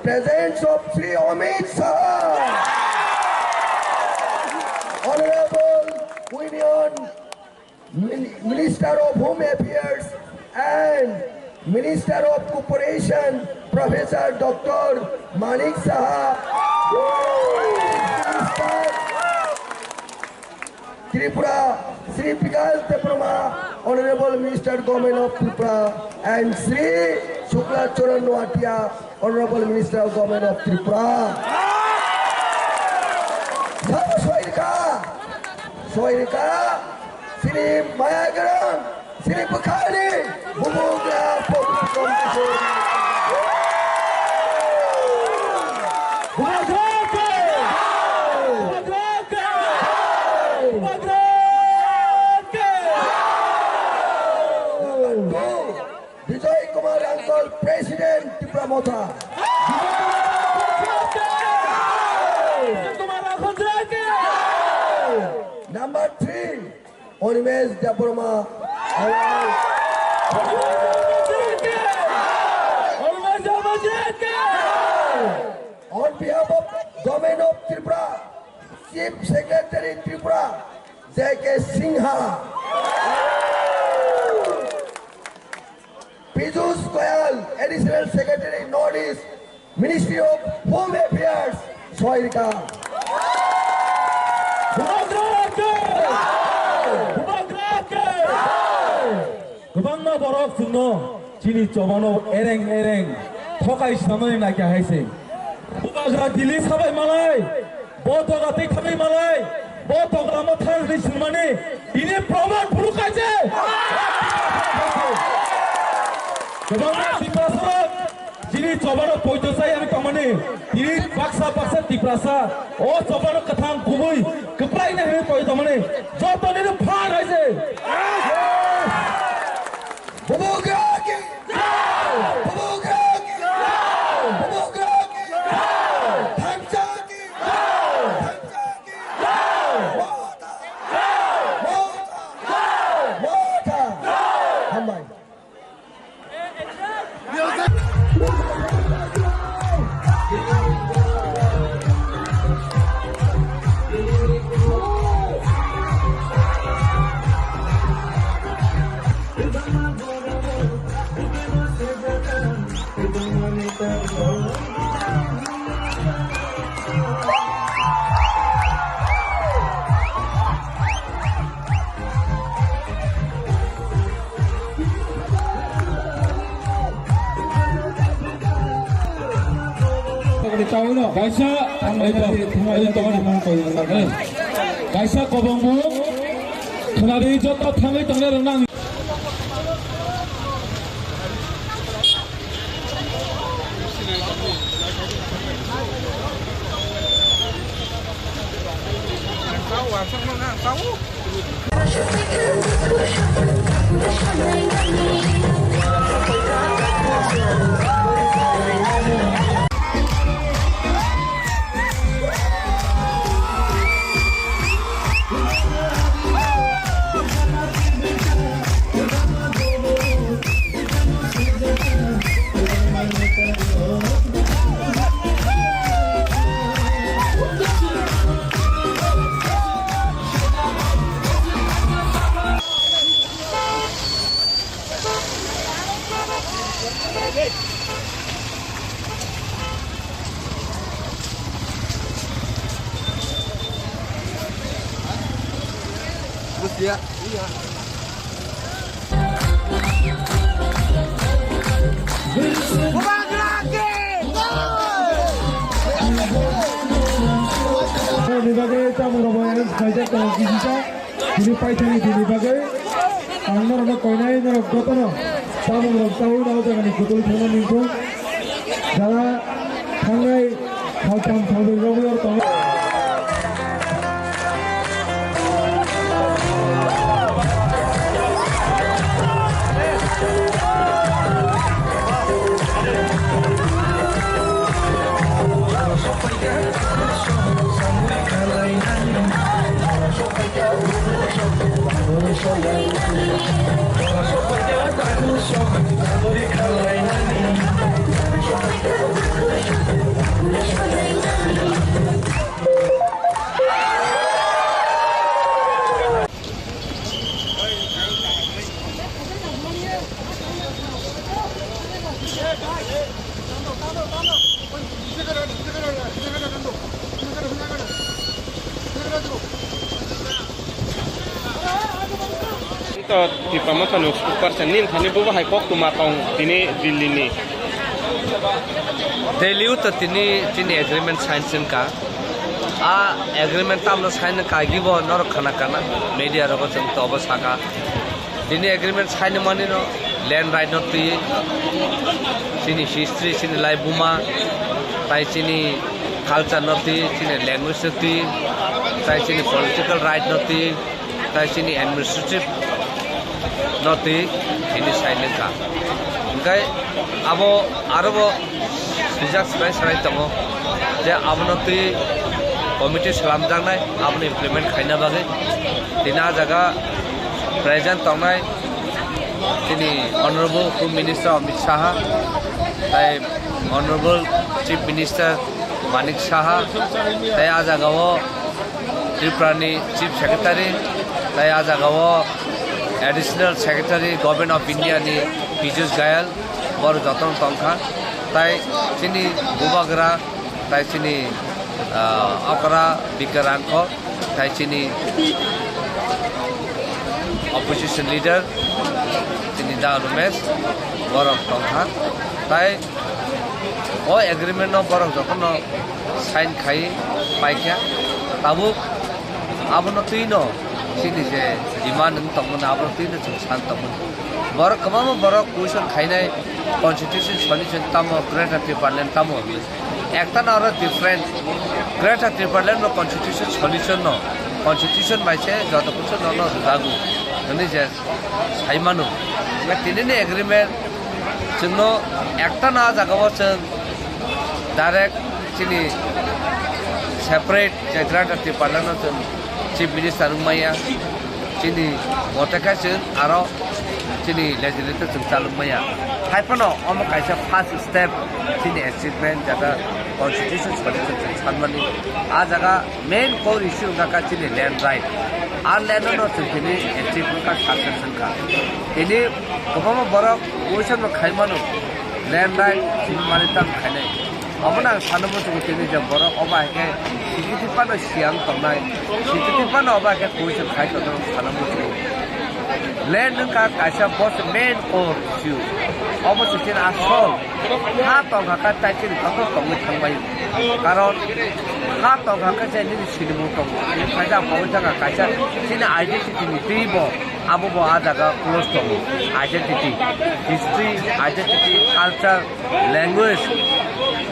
presence of Shri Amit Shah, Honorable Union Min-, Minister of Home Affairs and Minister of Cooperation, Professor Doctor Manik Saha, Minister Tripura, Shri Bikash Debbarma, Honorable Minister, Government of Tripura, and Shri Shukla Charan Noatia, Honorable Minister of Government of Tripura. Sabo soirka, soirka, Shri Mayagrang, Shri Bukhari, Bubugra, Public Committee. Number two, Bijoy Kumar Uncle, President, Tipra Motha. Number three, Animesh Debbarma. On behalf of Government of Tripura, Chief Secretary Tripura, J K Singha. Piyush Goyal, Additional Secretary, North East, Ministry of Home Affairs, soirka. Bubagra ke! Bubagra ke! Kwbangma borok chwngno chini chobano ereng ereng thokai swnamnani naikha hai se. Bubagra Delhi sabai malai, bo doga tei thangwi malai, bo doga ma thang hwnwi swngmani, bini proman phuru kaise. Kwbangma Tiprasarok chini chobano poito chai ani tongmani, tini baksa baksa Tiprasa o chobano kwthang kubui kwplai nai hwnwi poito tongmani, joto nini phan hai se. Bubagra ki jai! Bubagra ki jai! Bubagra ki jai! Thansa ki jai! Thansa ki jai! Motha! Motha! Motha! Hambai. Kaisa, kaisa kobongbo khwnadi joto thangwi tongnai rok nang. Ni bagwi chamung rok bai arrange khaijak tongo kisa. Tini paithani tini bagwi ang norokno koinai norok jotono chamung rok chawi nao jagani kutui thangna ningkung. Jara thangnai saltham salbrwi rok tongo. To Tipra Mothani spokesperson nini thani bobo hai koktwma tong tini Delhi ni. Delhi o to tini, tini agreement sign sengkha. A agreement tamno sign kagi bo norok khana kana media rogo chwng tobo saka. Tini agreement sign mani no land right no twi, chini history, chini laibuma, tai chini culture no twi, chini language no twi, tai chini political right no twi, tai chini administrative no twi, tini sign wngkha. Hwnkhe abo aro bo swijak swrai swrai tongo je abono twi committee slamjaknai, abono implement khaina bagwi. Tini ah jaga present tongnai chini Honorable Home Minister Amit Shah, tai Honorable Chief Minister Manik Saha, tai ah jaga o Tripura ni Chief Secretary, tai ah jaga o Additional Secretary Government of India ni Piyush Goyal, borok jotono tongkha, tai chini bubagra, tai chini, ah, okra Bikar Rangkho, tai chini opposition leader, chini Da Rumesh, borok tongkha, tai o agreement no borok jotono sign khai paikha, tabuk abono twino chini je demand wng tongmani abono twino chwng san tongmani. Borok kwbangma borok question khainai constitution solution tamo Greater Tipraland tamo hwnwi. Ekta no aro different Greater Tipraland no constitution solution no constitution bai se joto kuchu no no rwjago hwnwi je sai mano. Hwnkhe tinini agreement chwngno ekta no ah jagao chwng direct chini separate je Greater Tipraland no chwng Chief Minister wngmaya, chini mote khe chwng aro chini legislator chwng chalwk maya. Hai phano omo kaisa first step chini achievement, jata constitution solution chwng sanmani. Ah jaga main core issue wngkha kha chini land right. Ah land no chwng tini achieve wngkha, success wngkha. Tini kwbangma borok question no khai mano, land right chini mani tam khainai. Omono ang sana muchungo tini je borok obo hai khe sikiti phano siyang tongnai, sikiti phano obo hai khe question khai tongnai ang sana muchungo. Land wngkha kaisa boss main core issue. Obo se chini asol ha tongkha kha tai chini joto tongwi thangbai. Karon ha tongkha kha je nini sinimung tongo. Kaisa bongwi thangkha kaisa chini identity ni twibo abo bo ah jaga close tongo. Identity, history, identity, culture, language,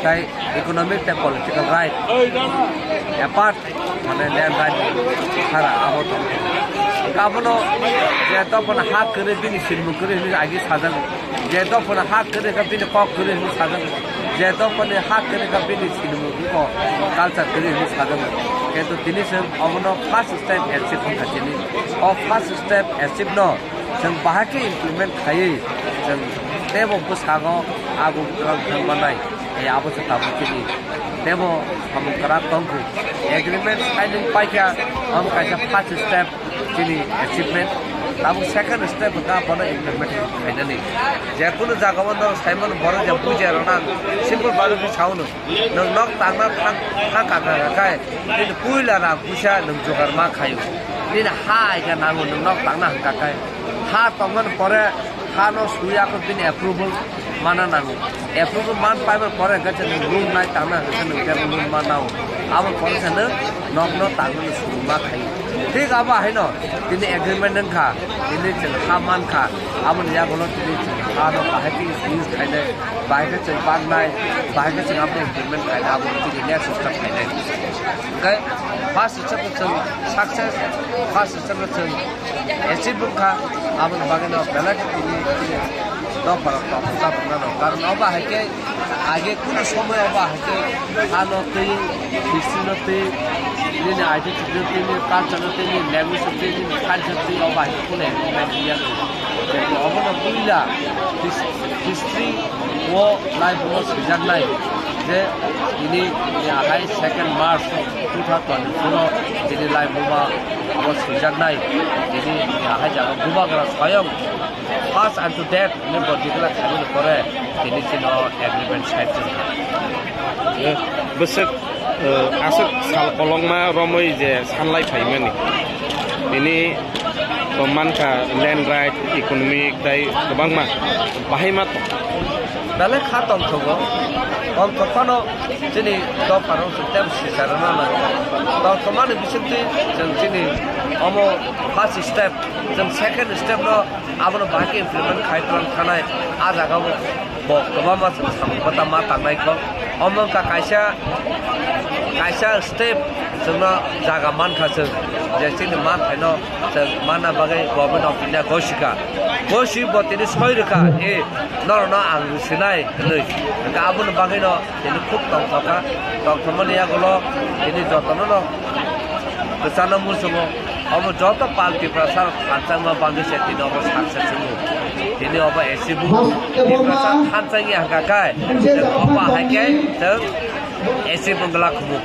tai economic tai political right. Apart mane land right sara abo tong. Abono je dophano ha kwrwi bini sinimung kwrwi hwnwi agi sajago. Je dophano ha kwrwi kha bini kok kwrwi hwnwi sajago. Je dophano ha kwrwi kha bini sinimung ko culture kwrwi hwnwi sajago. Kintu tini chwng obono first step achieve wngkha tini. O first step achieve no chwng bahai khe implement khaiwi chwng teibo bwskango agung kwrwng thang mannai. Hai abo se tabuk chini teibo samung kwrak tongkhu. Agreement signing paikha, omo kaisa first step chini achievement. Tabuk second step wngkha bono implement khainani. Je kunu jaga o norok saimano borok je bujiya rwna ang simple bagwi khe sao no. Nwng nok tangna thang, thang kaka kaka khai, nini puila rang puisa nwng jugar ma khaio. Nini ha aika nango nwng nok tangna hwnkha khai. Ha tongmani pore ha no sui ako bini approval mana nango. Approval man paibar pore hwnkhe se nwng room nai tangna hwnkhe nwng kebo room ma nao. Abo pore se nwng nokno tangmani suru ma khaio. Thik abo haino tini agreement wngkha, tini chwng ha mankha, aboni yagulo tini chwng ha no bahai khe use khainai, bahai khe chwng baknai, bahai khe chwng abo implement khainai, abo tini next step khainai. Hwnkhe first step no chwng success, first step no chwng achieve wngkha, aboni bagwi no belai khe tini, tini dophar rok tabuk tabuk nano. Karon obo hai khe age kunu somoy obo hai khe ha no twi, history no twi, nini identity no twi, nini culture no twi, nini language no twi, nini culture twi, obo hai khe kunu agreement ya. Obo no puila his-, history o life o swijaknai je tini, tini ahai second March two thousand twenty-four o tini life o ma abo swijaknai. Tini, tini ahai jaga bubagra soyong first and to death ni bo declare khaimani pore tini chini o agreement sign chwng kha. Eh, bwswk, eh, aswk sal kolokma romwi je sanlai phaimani. Tini to mankha land right, economic tei kwbangma bahai ma tong. Belai kha tongthogo, tongthok phano chini dophano tei sisa rwna nango. Tongthokmani bisingtwi chwng chini omo first step, chwng second step no abono bahai khe implement khai tlang thanai, a jaga o bo kwbangma chwng samung bwtha ma tangnai kho. Omo wngkha kaisa, kaisa step chwngno jaga mankha chwng, je chini manthaino chwng manna bagwi Government of India gosikha. Gosi bo tini soi rwkha, "E, norokno ang rwsinai," hwnwi. Hwnkhe aboni bagwino tini khub tongthokha. Tongthokmani yagulo tini jotono no kwchana muchungo. Omo joto pal Tiprasa rok thansa wngma bagwi se tini obo success wngo. Tini obo A C bo Tiprasa thansa wngya hwnkha khe, chwng obo hai khe chwng A C bo glak humo.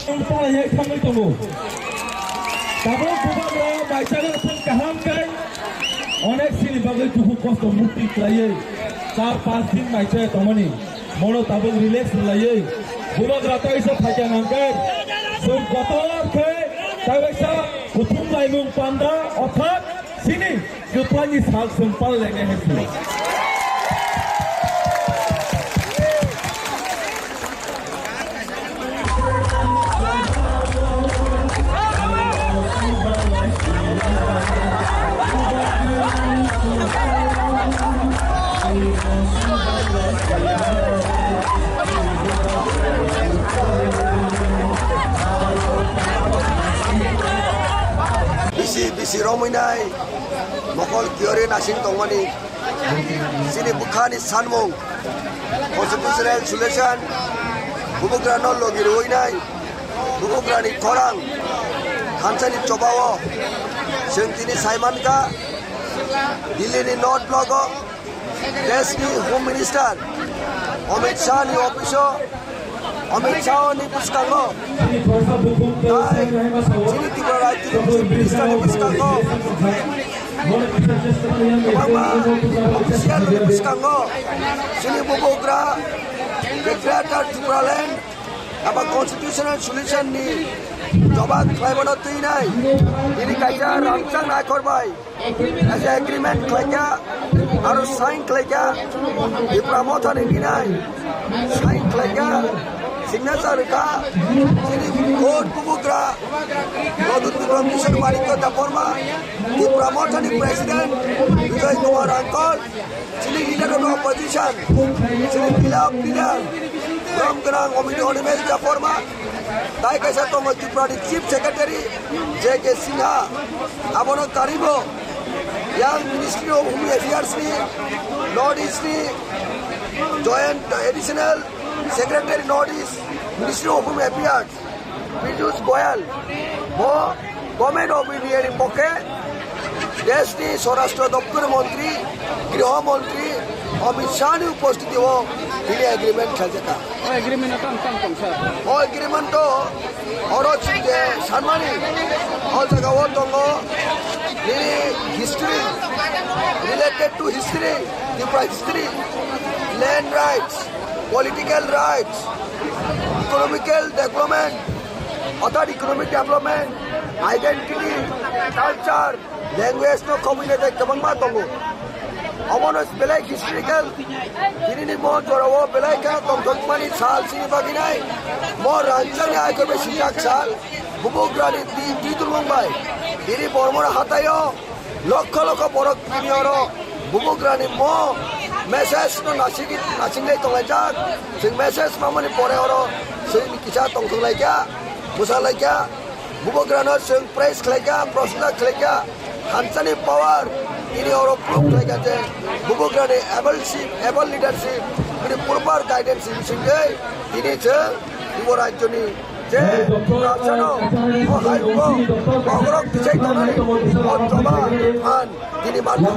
Tongthai thangwi tongo. Tabuk bubagra maisano thang kaham khe onek sini bagwi dukhu kosto mukti khlaiwi char panch din maisa tongmani. Mono tabuk relax rwlaiwi bubagra tei se phaikha nangkhe chwng kotor khe tei waisa kuthum laimung panda orthat chini kwplangni sak chwng pal lainai hai phuru. Bisi Bisi romwi nai mokol kiyori nasing tongmani chini bwkhani sanmung constitutional solution bubugrano logi rwui nai bubugrani khorang thansani chobao chwng tini saimankha Delhi ni North Block o deshni Home Minister Amit Shah ni office o Amit Shah ni bwskango, tai chini Tripura Rajya ni Chief Minister ni bwskango, kwbangma official ni bwskango, chini bubugra, the Greater Tipraland, abo constitutional solution ni jobab khlaimano twi nai, tini kaisa rangchak naikhor bai. Kaisa agreement khlaikha, aro sign khlaikha, Tipra Mothani binai sign khlaikha, signature rwkha, chini court bubugra, Madhu Tipra Kishore Manikya Debbarma, Tipra Mothani president, Bijoy Kumar Uncle, chini leader of the opposition, chini beloved leader, Ram Gwnang Amit Animesh Debbarma, tai kaisa tongo Tripura ni Chief Secretary J K Sinha, abono karibo yang Ministry of Home Affairs ni North East ni Joint Additional Secretary North East Ministry of Home Affairs Piyush Goyal, bo Government of India ni pokhe deshni Swarashtra Doptor Montri, Griho Montri Amit Shah ni upostiti o bini agreement khlaijakha. O agreement o tamo tamo tong sir? O agreement o oro chwng je sanmani o jaga o tongo nini history, related to history, Tripura history, land rights, political rights, economical development, other economic development, identity, culture, language no khobwina tei kwbangma tongo. Omono belai historical, tinini mo jorao belai kha tongthokmani sal chini bagwi nai. Mo rangchakni aikorbai sijak sal, bubugrani twi, twi tulmung bai. Tini Bormora hataio lokho lokho borok tini oro bubugrani mo message no nasigi, nasingwi tonglaijak. Chwng message mamani pore oro chwng kisa tongthok laikha, bwsa laikha. Bubugrano chwng praise khlaikha, prosna khlaikha, hamsani power tini oro proof khlaikha je bubugrani able ship, able leadership, bini proper guidance ni bisingtwi tini chwng Yubo rajyoni je rajano o hayungo bohrok kichai tongnani o choba phan tini manna.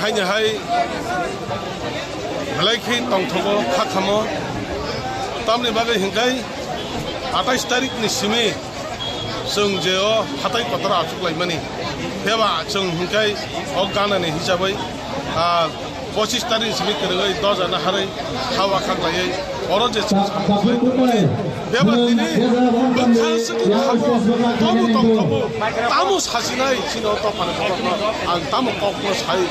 Haini hai belai khe tongthogo kha khamo. Tamni bagwi hinkhai atais tarikni simi chwng je o hatai kotor achuk laimani. Pheba chwng hinkhai o ganani hisabwi, ah, pochis tarikni simi kwrwngwi doja naharwi hawa khaklaiwi oro je chwng samung khlai tongmani. Bebak tini bwkha swkang khamu, tobu tongthobu, tamo sasinai chini o dophani borokno ang tamo kokno sai.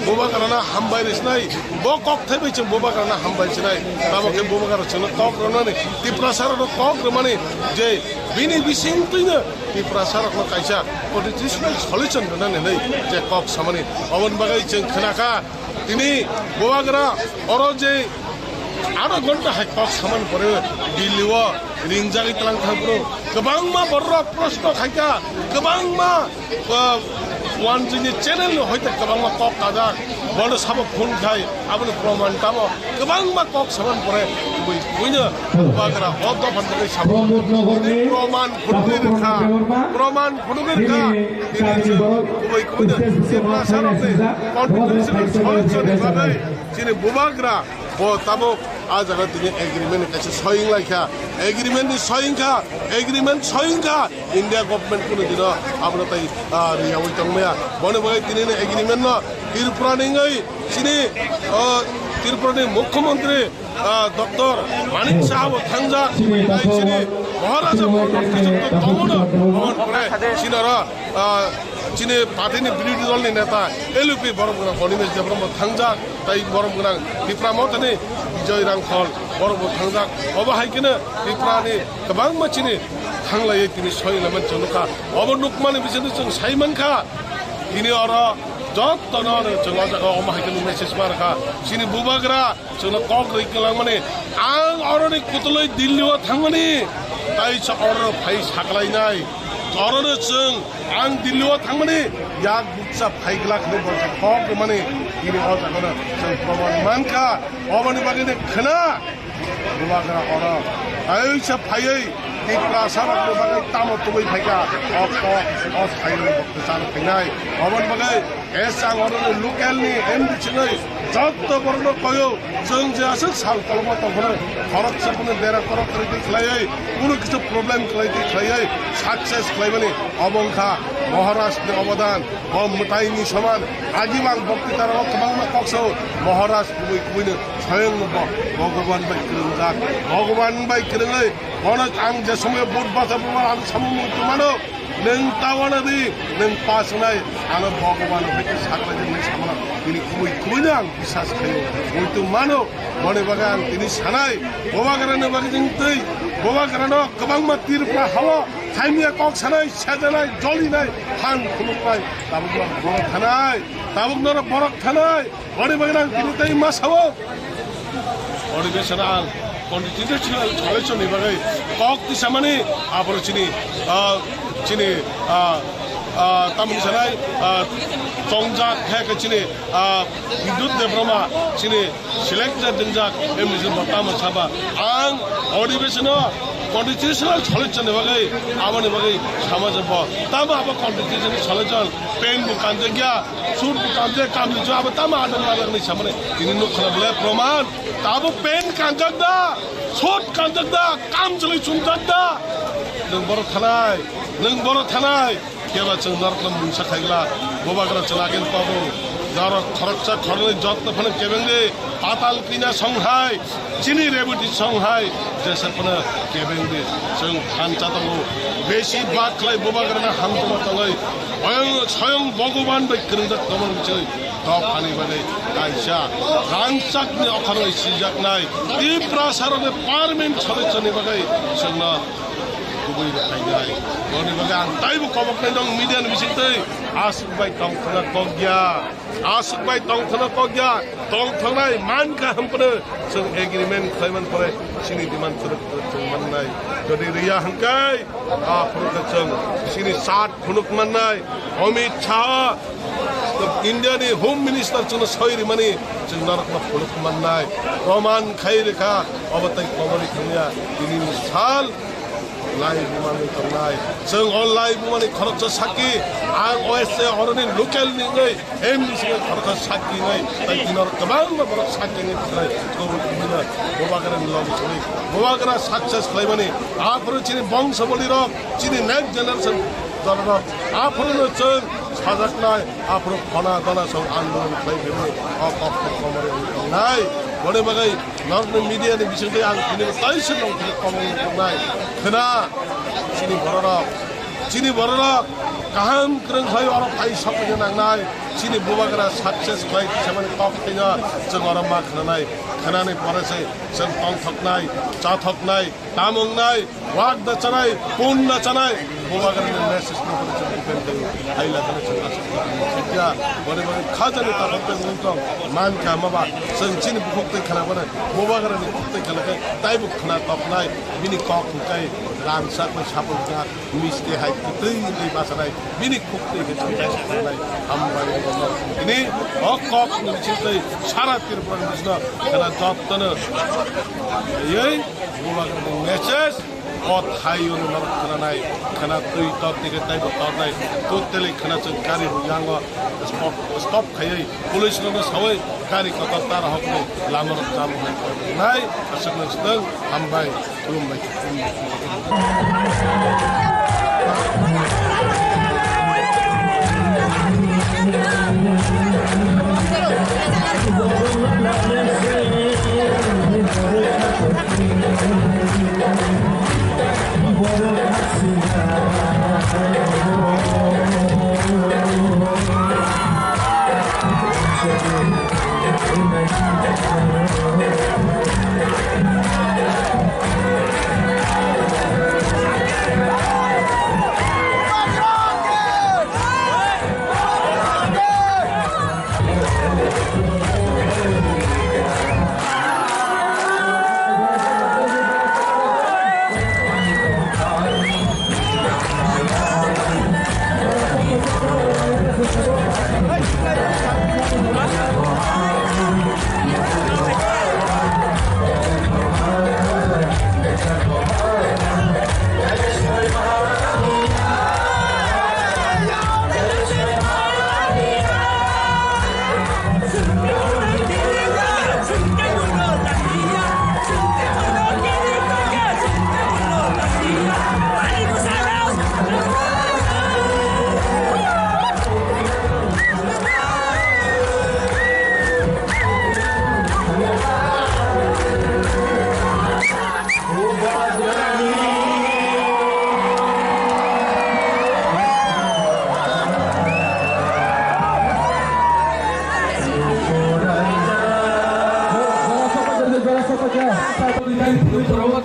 Bubagrano hambai rwsinai, bo kok thaibai chwng Bubagrano hambai sinai. Tamo khe Bubagra chwngno kok rwnani, Tiprasarokno kok rwmani je bini bisingtwino Tiprasarokno kaisa constitutional solution rwnani hinwi je kok samani. Oboni bagwi chwng khnakha. Tini Bubagra oro je adha ghonta hai kok samani pore Delhi o ringjagwi tlang thang phuru kwbangma borok proshno khaikha, kwbangma, ah, wanjini channel ni hoite kwbangma kok kajak, bono sabo phone khai, aboni proman tamo kwbangma kok samani pore kubui kubuino Bubagra o dophani bagwi sabo. Pramod Nagarni Proman phunugwi Takur rwkha, Pramod Debbarma, proman phunugwi rwkha. Tini Tini chini chwng borok kubui kubuino stage Tiprasarokni sijak, contribution borok solution ni bagwi solution. Chini Bubagra bo tabuk a jaga tini agreement ni kaisa soi wng lai kha, agreement ni soi wng kha, agreement soi wng kha, India government kunu dino abono tai, ah, riyaui tong maya. Boni bagwi tini ni agreement no Tripura ni wngwi chini, ah, Tripura ni Mukhyamantri, ah, Doctor Manik Saha bo thangjak, tai chini Maharaja bo tongmano, aboni pore chini oro, ah, chini party ni birodhi dol ni neta L U P borok rok Animesh Debbarma bo thangjak. Tai borok gwnang Tipra Mothani Bijoy Rangkhol borok bo thangjak. Obo hai kheno Tripura ni kwbangma chini thanglaiwi tini soi laimani chwng nukha. Obo nukmani bisingtwi chwng sai mankha, tini oro jotono chwng o jaga omo hai kheno message ma rwkha. Chini Bubagra chwngno kok rwi kwlangmani, ang oroni kutulwi Delhi o thangmani, tai sa oro phai saklainai. Orono chwng ang Delhi o thangmani yak bukcha phai glak hinwi bo kok rwmani tini o jagano chwng proman mankha. Oboni bagwino khna Bubagra oro kaisa phaiwi Tiprasarokni bagwi tamo tubui phaikha, o kok o phaiwi bo kwchang phainai. Oboni bagwi Esa oro local ni M D C ni joto borokno koyo, chwng je aswk sal kolokma tongphano khoroksa phano bera korok kwrwi twi khlaiwi, kunu kisa problem khlai twi khlaiwi success khlaimani obo wngkha Maharaj ni obodan. Bo mwtai ni soman, agibang bokti tara o kwbangma kok sao, Maharaj kubui kubui no swayang no bo Bhagwan bai kwrwngjak, Bhagwan bai kwrwngwi bono ang je somoyo vote bacha buma ang samung tongmano. Nwng tawana di, nwng pass wngnai, ano Bhagwan hwnkhe sakhlai di hwnwi samano tini kubui kubuino ang bisas khlaio, muitu mano. Boni bagwi ang tini sanai, Bubagrani bagwi chwng twi, Bubagrano kwbangma Tripura hao thaimiya kok sanai, sejanai, jolinai, han khuluknai, tabuk norok borok thanai, tabuk norok borok thanai. Boni bagwi ang tini tei ma sao? Boni bagwi ang constitutional solution ni bagwi kok tisamani, aboro chini, ah, chini, ah, ah, tamni sanai, ah, tongjak, hai khe chini, ah, Bidyut Debbarma chini selected wngjak, M D C bo tamo saba. Ang odibesino constitutional solution ni bagwi, aboni bagwi sama jabo. Tamo abo constitutional solution, pen bo kanjakya, Sut bo kamjak, kamjak, abo tamo adang adang ni samani. Tini nuk khna bole proman. Tabuk pen kanjak da, sut kanjak da, kamjwlwi chumjak da. Nwng borok thanai, nwng borok thanai. Keba chwng norok no mungsa khaigla, Bubagra chwla agent pabu. Norok khoroksa khoroknwi jotto phano kebeng di, patal kina songhai. Chini reboti songhai jesa phano kebeng di, chwng thansa tongo. Besi bak khlai Bubagrano hamjakma tongwi, oyang soyang Bhagwan bai kwrwngjak tongmani bisingtwi dophani bagwi kaisa rangchakni okharwi sijaknai Tiprasarokni parliament sodosoni bagwi chwngno kubui rwkhainai. Boni bagwi ang taibo koboknai dong media ni bisingtwi, aswk bai tongthokna kok ya. Aswk bai tongthokna kok ya, tongthoknai man kaham phano chwng agreement khlaiman pore chini demand phano chwng mannai. Jodi riya hwnkhe, aphuru khe chwng chini chat phunuk mannai. Amit Shah, India ni Home Minister chwngno soi rimani chwng norokno phunuk mannai. Proman khai rwkha, obo tei kobori thangya tini ni sal. Lai bumani tongnai. Chwng o lai bumani khoroksa sakki, ang O S A oroni local ni wngwi, M D C ni khoroksa sakki wngwi, tai dino kwbangma borok sakki wngwi thwknai, kobor wngwi no Bubagrani logi thangwi, Bubagra success khlaimani, aphuru chini bongso bolirok, chini next generation jorarok, aphuru no chwng sajaknai, aphuru khona dona song andolon khlai phimani, o kok kok komori wngwi tongnai. Boni bagwi norokni media ni bisingtwi ang tini tai se nong tini komori tongnai. Khna chini bororok, chini bororok kaham kwrwng khlai oro phai sokna nangnai. Chini Bubagra success khlai tisamani kok thaino chwng oro ma khnanai. Khnani pore se chwng tongthoknai, chathoknai, tamungnai, wak da chanai, pun da chanai, Bubagrani message no pore chwng defend khlai, hai la khe chwng aswk kha. Boni bagwi khajani takhuk tei mungtong man kha maba, chwng chini bukhuk tei khna bana, Bubagrani bukhuk tei khna khe taibo khna toknai, bini kok hwnkhe rangchak bai sapung jak, misti hai kwtwi tei bachanai, bini khuk tei khe chwng tei khanai, hambai tini o kok ni bisingtwi sara Tripura ni bisino khna jottono yei Bubagrani message. O thaio no norok khwnanai, khwna twi tor dikhe taibo tornai, totally khwna chwng gari bo yango stop, stop khaiwi, police rokno sawi gari kotor ta rohokni lama rok jam khlai nai, aswk no swtwng, hambai, khulumbai.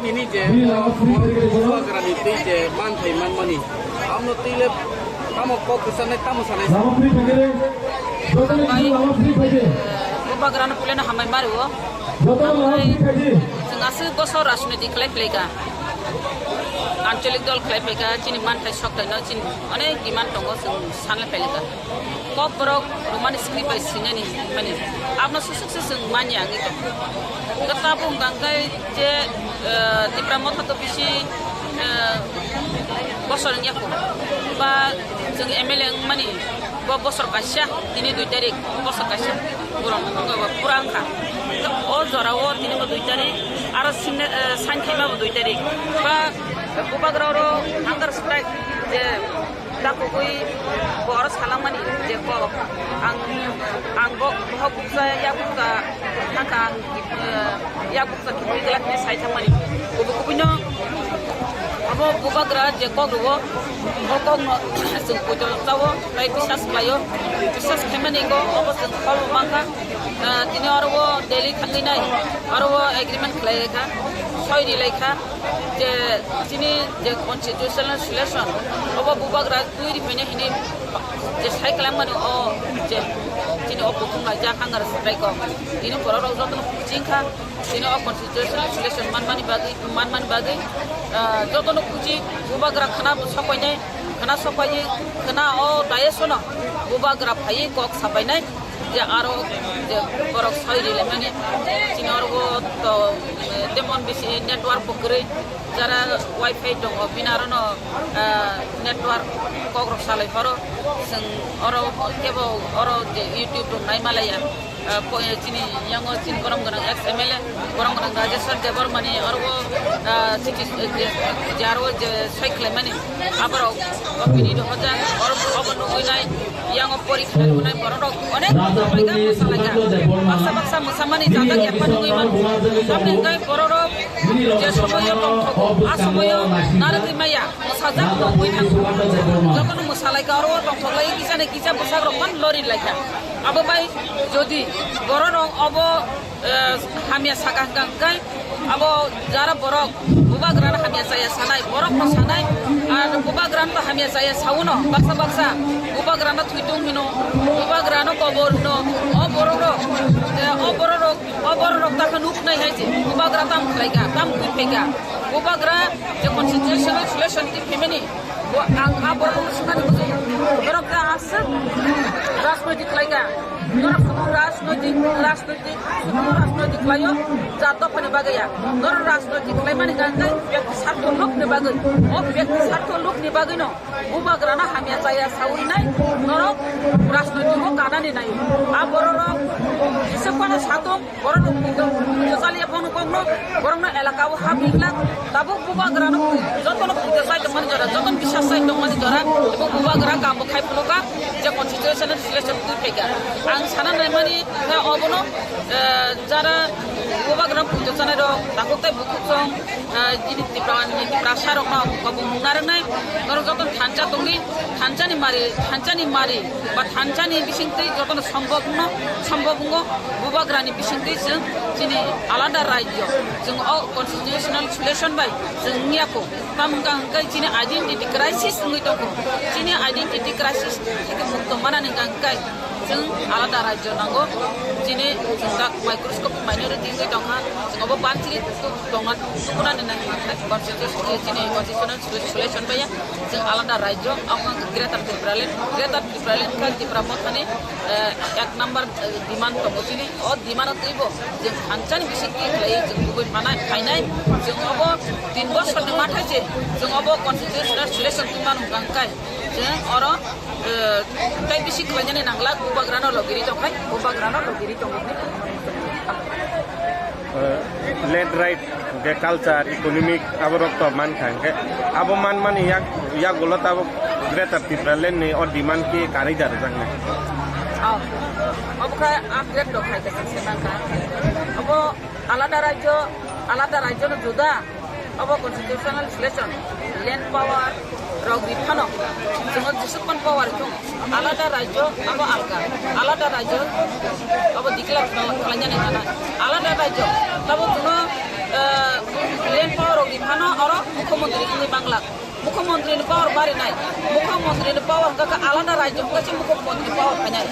Tini je Bubagrani tei je manthai manmani, amno twi le tamo kok kwchanai, tamo sanai. Bubagrano puilano hambai mario. Chwng aswk bosor rajniti khlai phlai kha. Ancholik dol khlai phlai kha, chini manthai sokthai no chini onek demand tongo, chwng sanlai phlai kha. Kok borok romani script bai sinani mani abno susuk se chwng manya wngwi tongo. Tabuk hwnkha khe je, eh, Tipra Motha to bisi, eh, bosor wngya kho. Ba chwng M L A wngmani bo bosor kaisa, tini dui tarik, bosor kaisa puran wngkha, puran wngkha. O jora o tini bo dui tarik, aro sine, eh, sain khaima bo dui tarik. Ba Bubagra oro hunger strike je Dakugwi bo oro salangmani je kok ang, ang bo bohok buksa yak buksa thangkha ang, eh, yak buksa kibui glak hinwi sai thangmani. Kubui kubui no abo Bubagra je kok rwo, o kok no chwng poito chao, tei bisas khlaio, bisas khaimani go obo chwng phol bo mankha. Eh, tini oro o Delhi thangwi nai, oro o agreement khlai lai kha, soi ri lai kha. Je chini je constitutional solution, obo Bubagra twi ri phaina hinwi je sai kwlangmani o je chini o kuthum laijak hunger strike o. Tini borok rok jotono kuching kha, tini o constitutional solution manmani bagwi, manmani bagwi, ah, jotono kuching Bubagra khwna sokoinai, khwna sokoi khwna o dais o no Bubagra phaiwi kok sapainai. Je aro je borok soi rile mani chini oro to, eh, temon bisi network bo kwrwi, jara wifi tongo bini aro no, eh, network kok rok salai phoro. Chwng oro kebo oro je YouTube rok nai malaya, eh, po-, eh, chini yango chini borom gwnang ex M L A, borom gwnang Rajeshwar Debbarma ni oro, eh, chini, eh, je, je aro je soi khlai mani. Aborok company rok hoja, oro obo nugwi nai, yango porikha rwnai borok rok onek bosor laika mwsa laika. Baksa baksa mwsamani jajak yakma nugwi mano. Tamni hwnkhe borok rok je somoyo tongthogo, a somoyo narwgwi maya, mwsajak tongwi thango. Jotono mwsa laika oro tongthok lai kisa na kisa bwsak rok phano lori laika. Abo bai jodi borok rok obo eh, hamya saka hwnkha hwnkhe abo jara borok bubagrano hamya chaya sanai, borokno sanai, ar bubagrano hamya chaya sauno baksa baksa bubagrano thwitung hino, bubagrano kobor hino, o borok rok, eh, o borok rok, o borok rok takha nuknai hai je bubagra tam khlaika, tam kwi phaika, bubagra je constitutional solution twi phaimani. Bo ang a borok no swngani muchung. Norok ta aswk rajnoitik khlai kha. Norok sudhu rajnoitik, rajnoitik, sudhu rajnoitik khlaio. Jat dophani bagwi ya. Norok rajnoitik khlaimani hwnkha hwnkhe byakti sartho lokni bagwi. O byakti sartho lokni bagwino bubagrano hamya chaya sawi nai norok rajnoitik o kanani nai. A borok rok jesa phano satung. Borok rok pujo, pujo chaliya bono kokno, borokno elaka o hap iklak, tabuk bubagrano jotono pujo chai tongmani jora, jotono bisas chai tongmani jora, ebo bubagra kambo khai phunukha, je constitutional selection twi phaikha. Ang sana naimani khe obono, eh, jara bubagrano pujo chanai rok, takhuk tei bukhuk song, eh, jini Tipra, Tiprasa rokno kobong mung narwknai, norok jotono thansa tongwi, thansani mari, thansani mari, ba thansani bisingtwi jotono sombobno, sombobongo bubagrani bisingtwi chwng chini alada rajyo, chwng o constitutional solution bai chwng wngya kho. Tamo wngkha hwnkhe chini identity crisis wngwi tongkho. Chini identity crisis theke mukto manani hwnkha hwnkhe chwng alada rajyo nango. Chini chwng tak microscopic minority wngwi tongkha. Chwng obo bansiri tuk tongna tukunani nai hwnkhe constitution, chini constitutional solution bai ya chwng alada rajyo, amo wngkha Greater Tipraland. Greater Tipraland wngkha Tipra Mothani, eh, ek number, eh, demand tongo chini. O demand o twibo chwng thansani bisingtwi khlaiwi chwng kubui phanai, phainai. Chwng obo tin bosorni mathai se chwng obo constitutional solution twi manu hwnkha hwnkhe chwng oro, eh, tei bisi khlainani nangla, bubagrano logiri tongkhai, bubagrano logiri tongo. Eh, land right, hwnkhe culture, economic, aborok to mankha, hwnkhe abo manmani yak, yagulo tabuk Greater Tipraland ni o demand khe karwi da rwjaknai? Oh, obo khe upgrade rok hai khe se mankha. Obo alada rajyo, alada rajyo no juda, obo constitutional selection, land power rok ri phano, chwng jesukpan power thung. Alada rajyo abo alga, alada rajyo abo declare khlainani nana, alada rajyo tabo chwngno, eh, land power rok ri phano oro mukhyamantri wngwi manglak. Mukhyamantri ni power barinai, mukhyamantri ni power wngkha khe alada rajyo wngkha se mukhyamantri power phainai.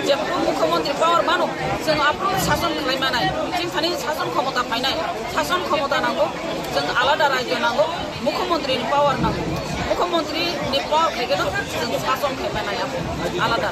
Jephru mukhyamantri power mano, chwng aphuru sason khlai manai, chini thani sason khomota phainai, sason khomota nango, chwng alada rajyo nango. Mukhyamantri ni power nango. Mukhyamantri ni power khai khe no chwng sason khai mano ya. Alada.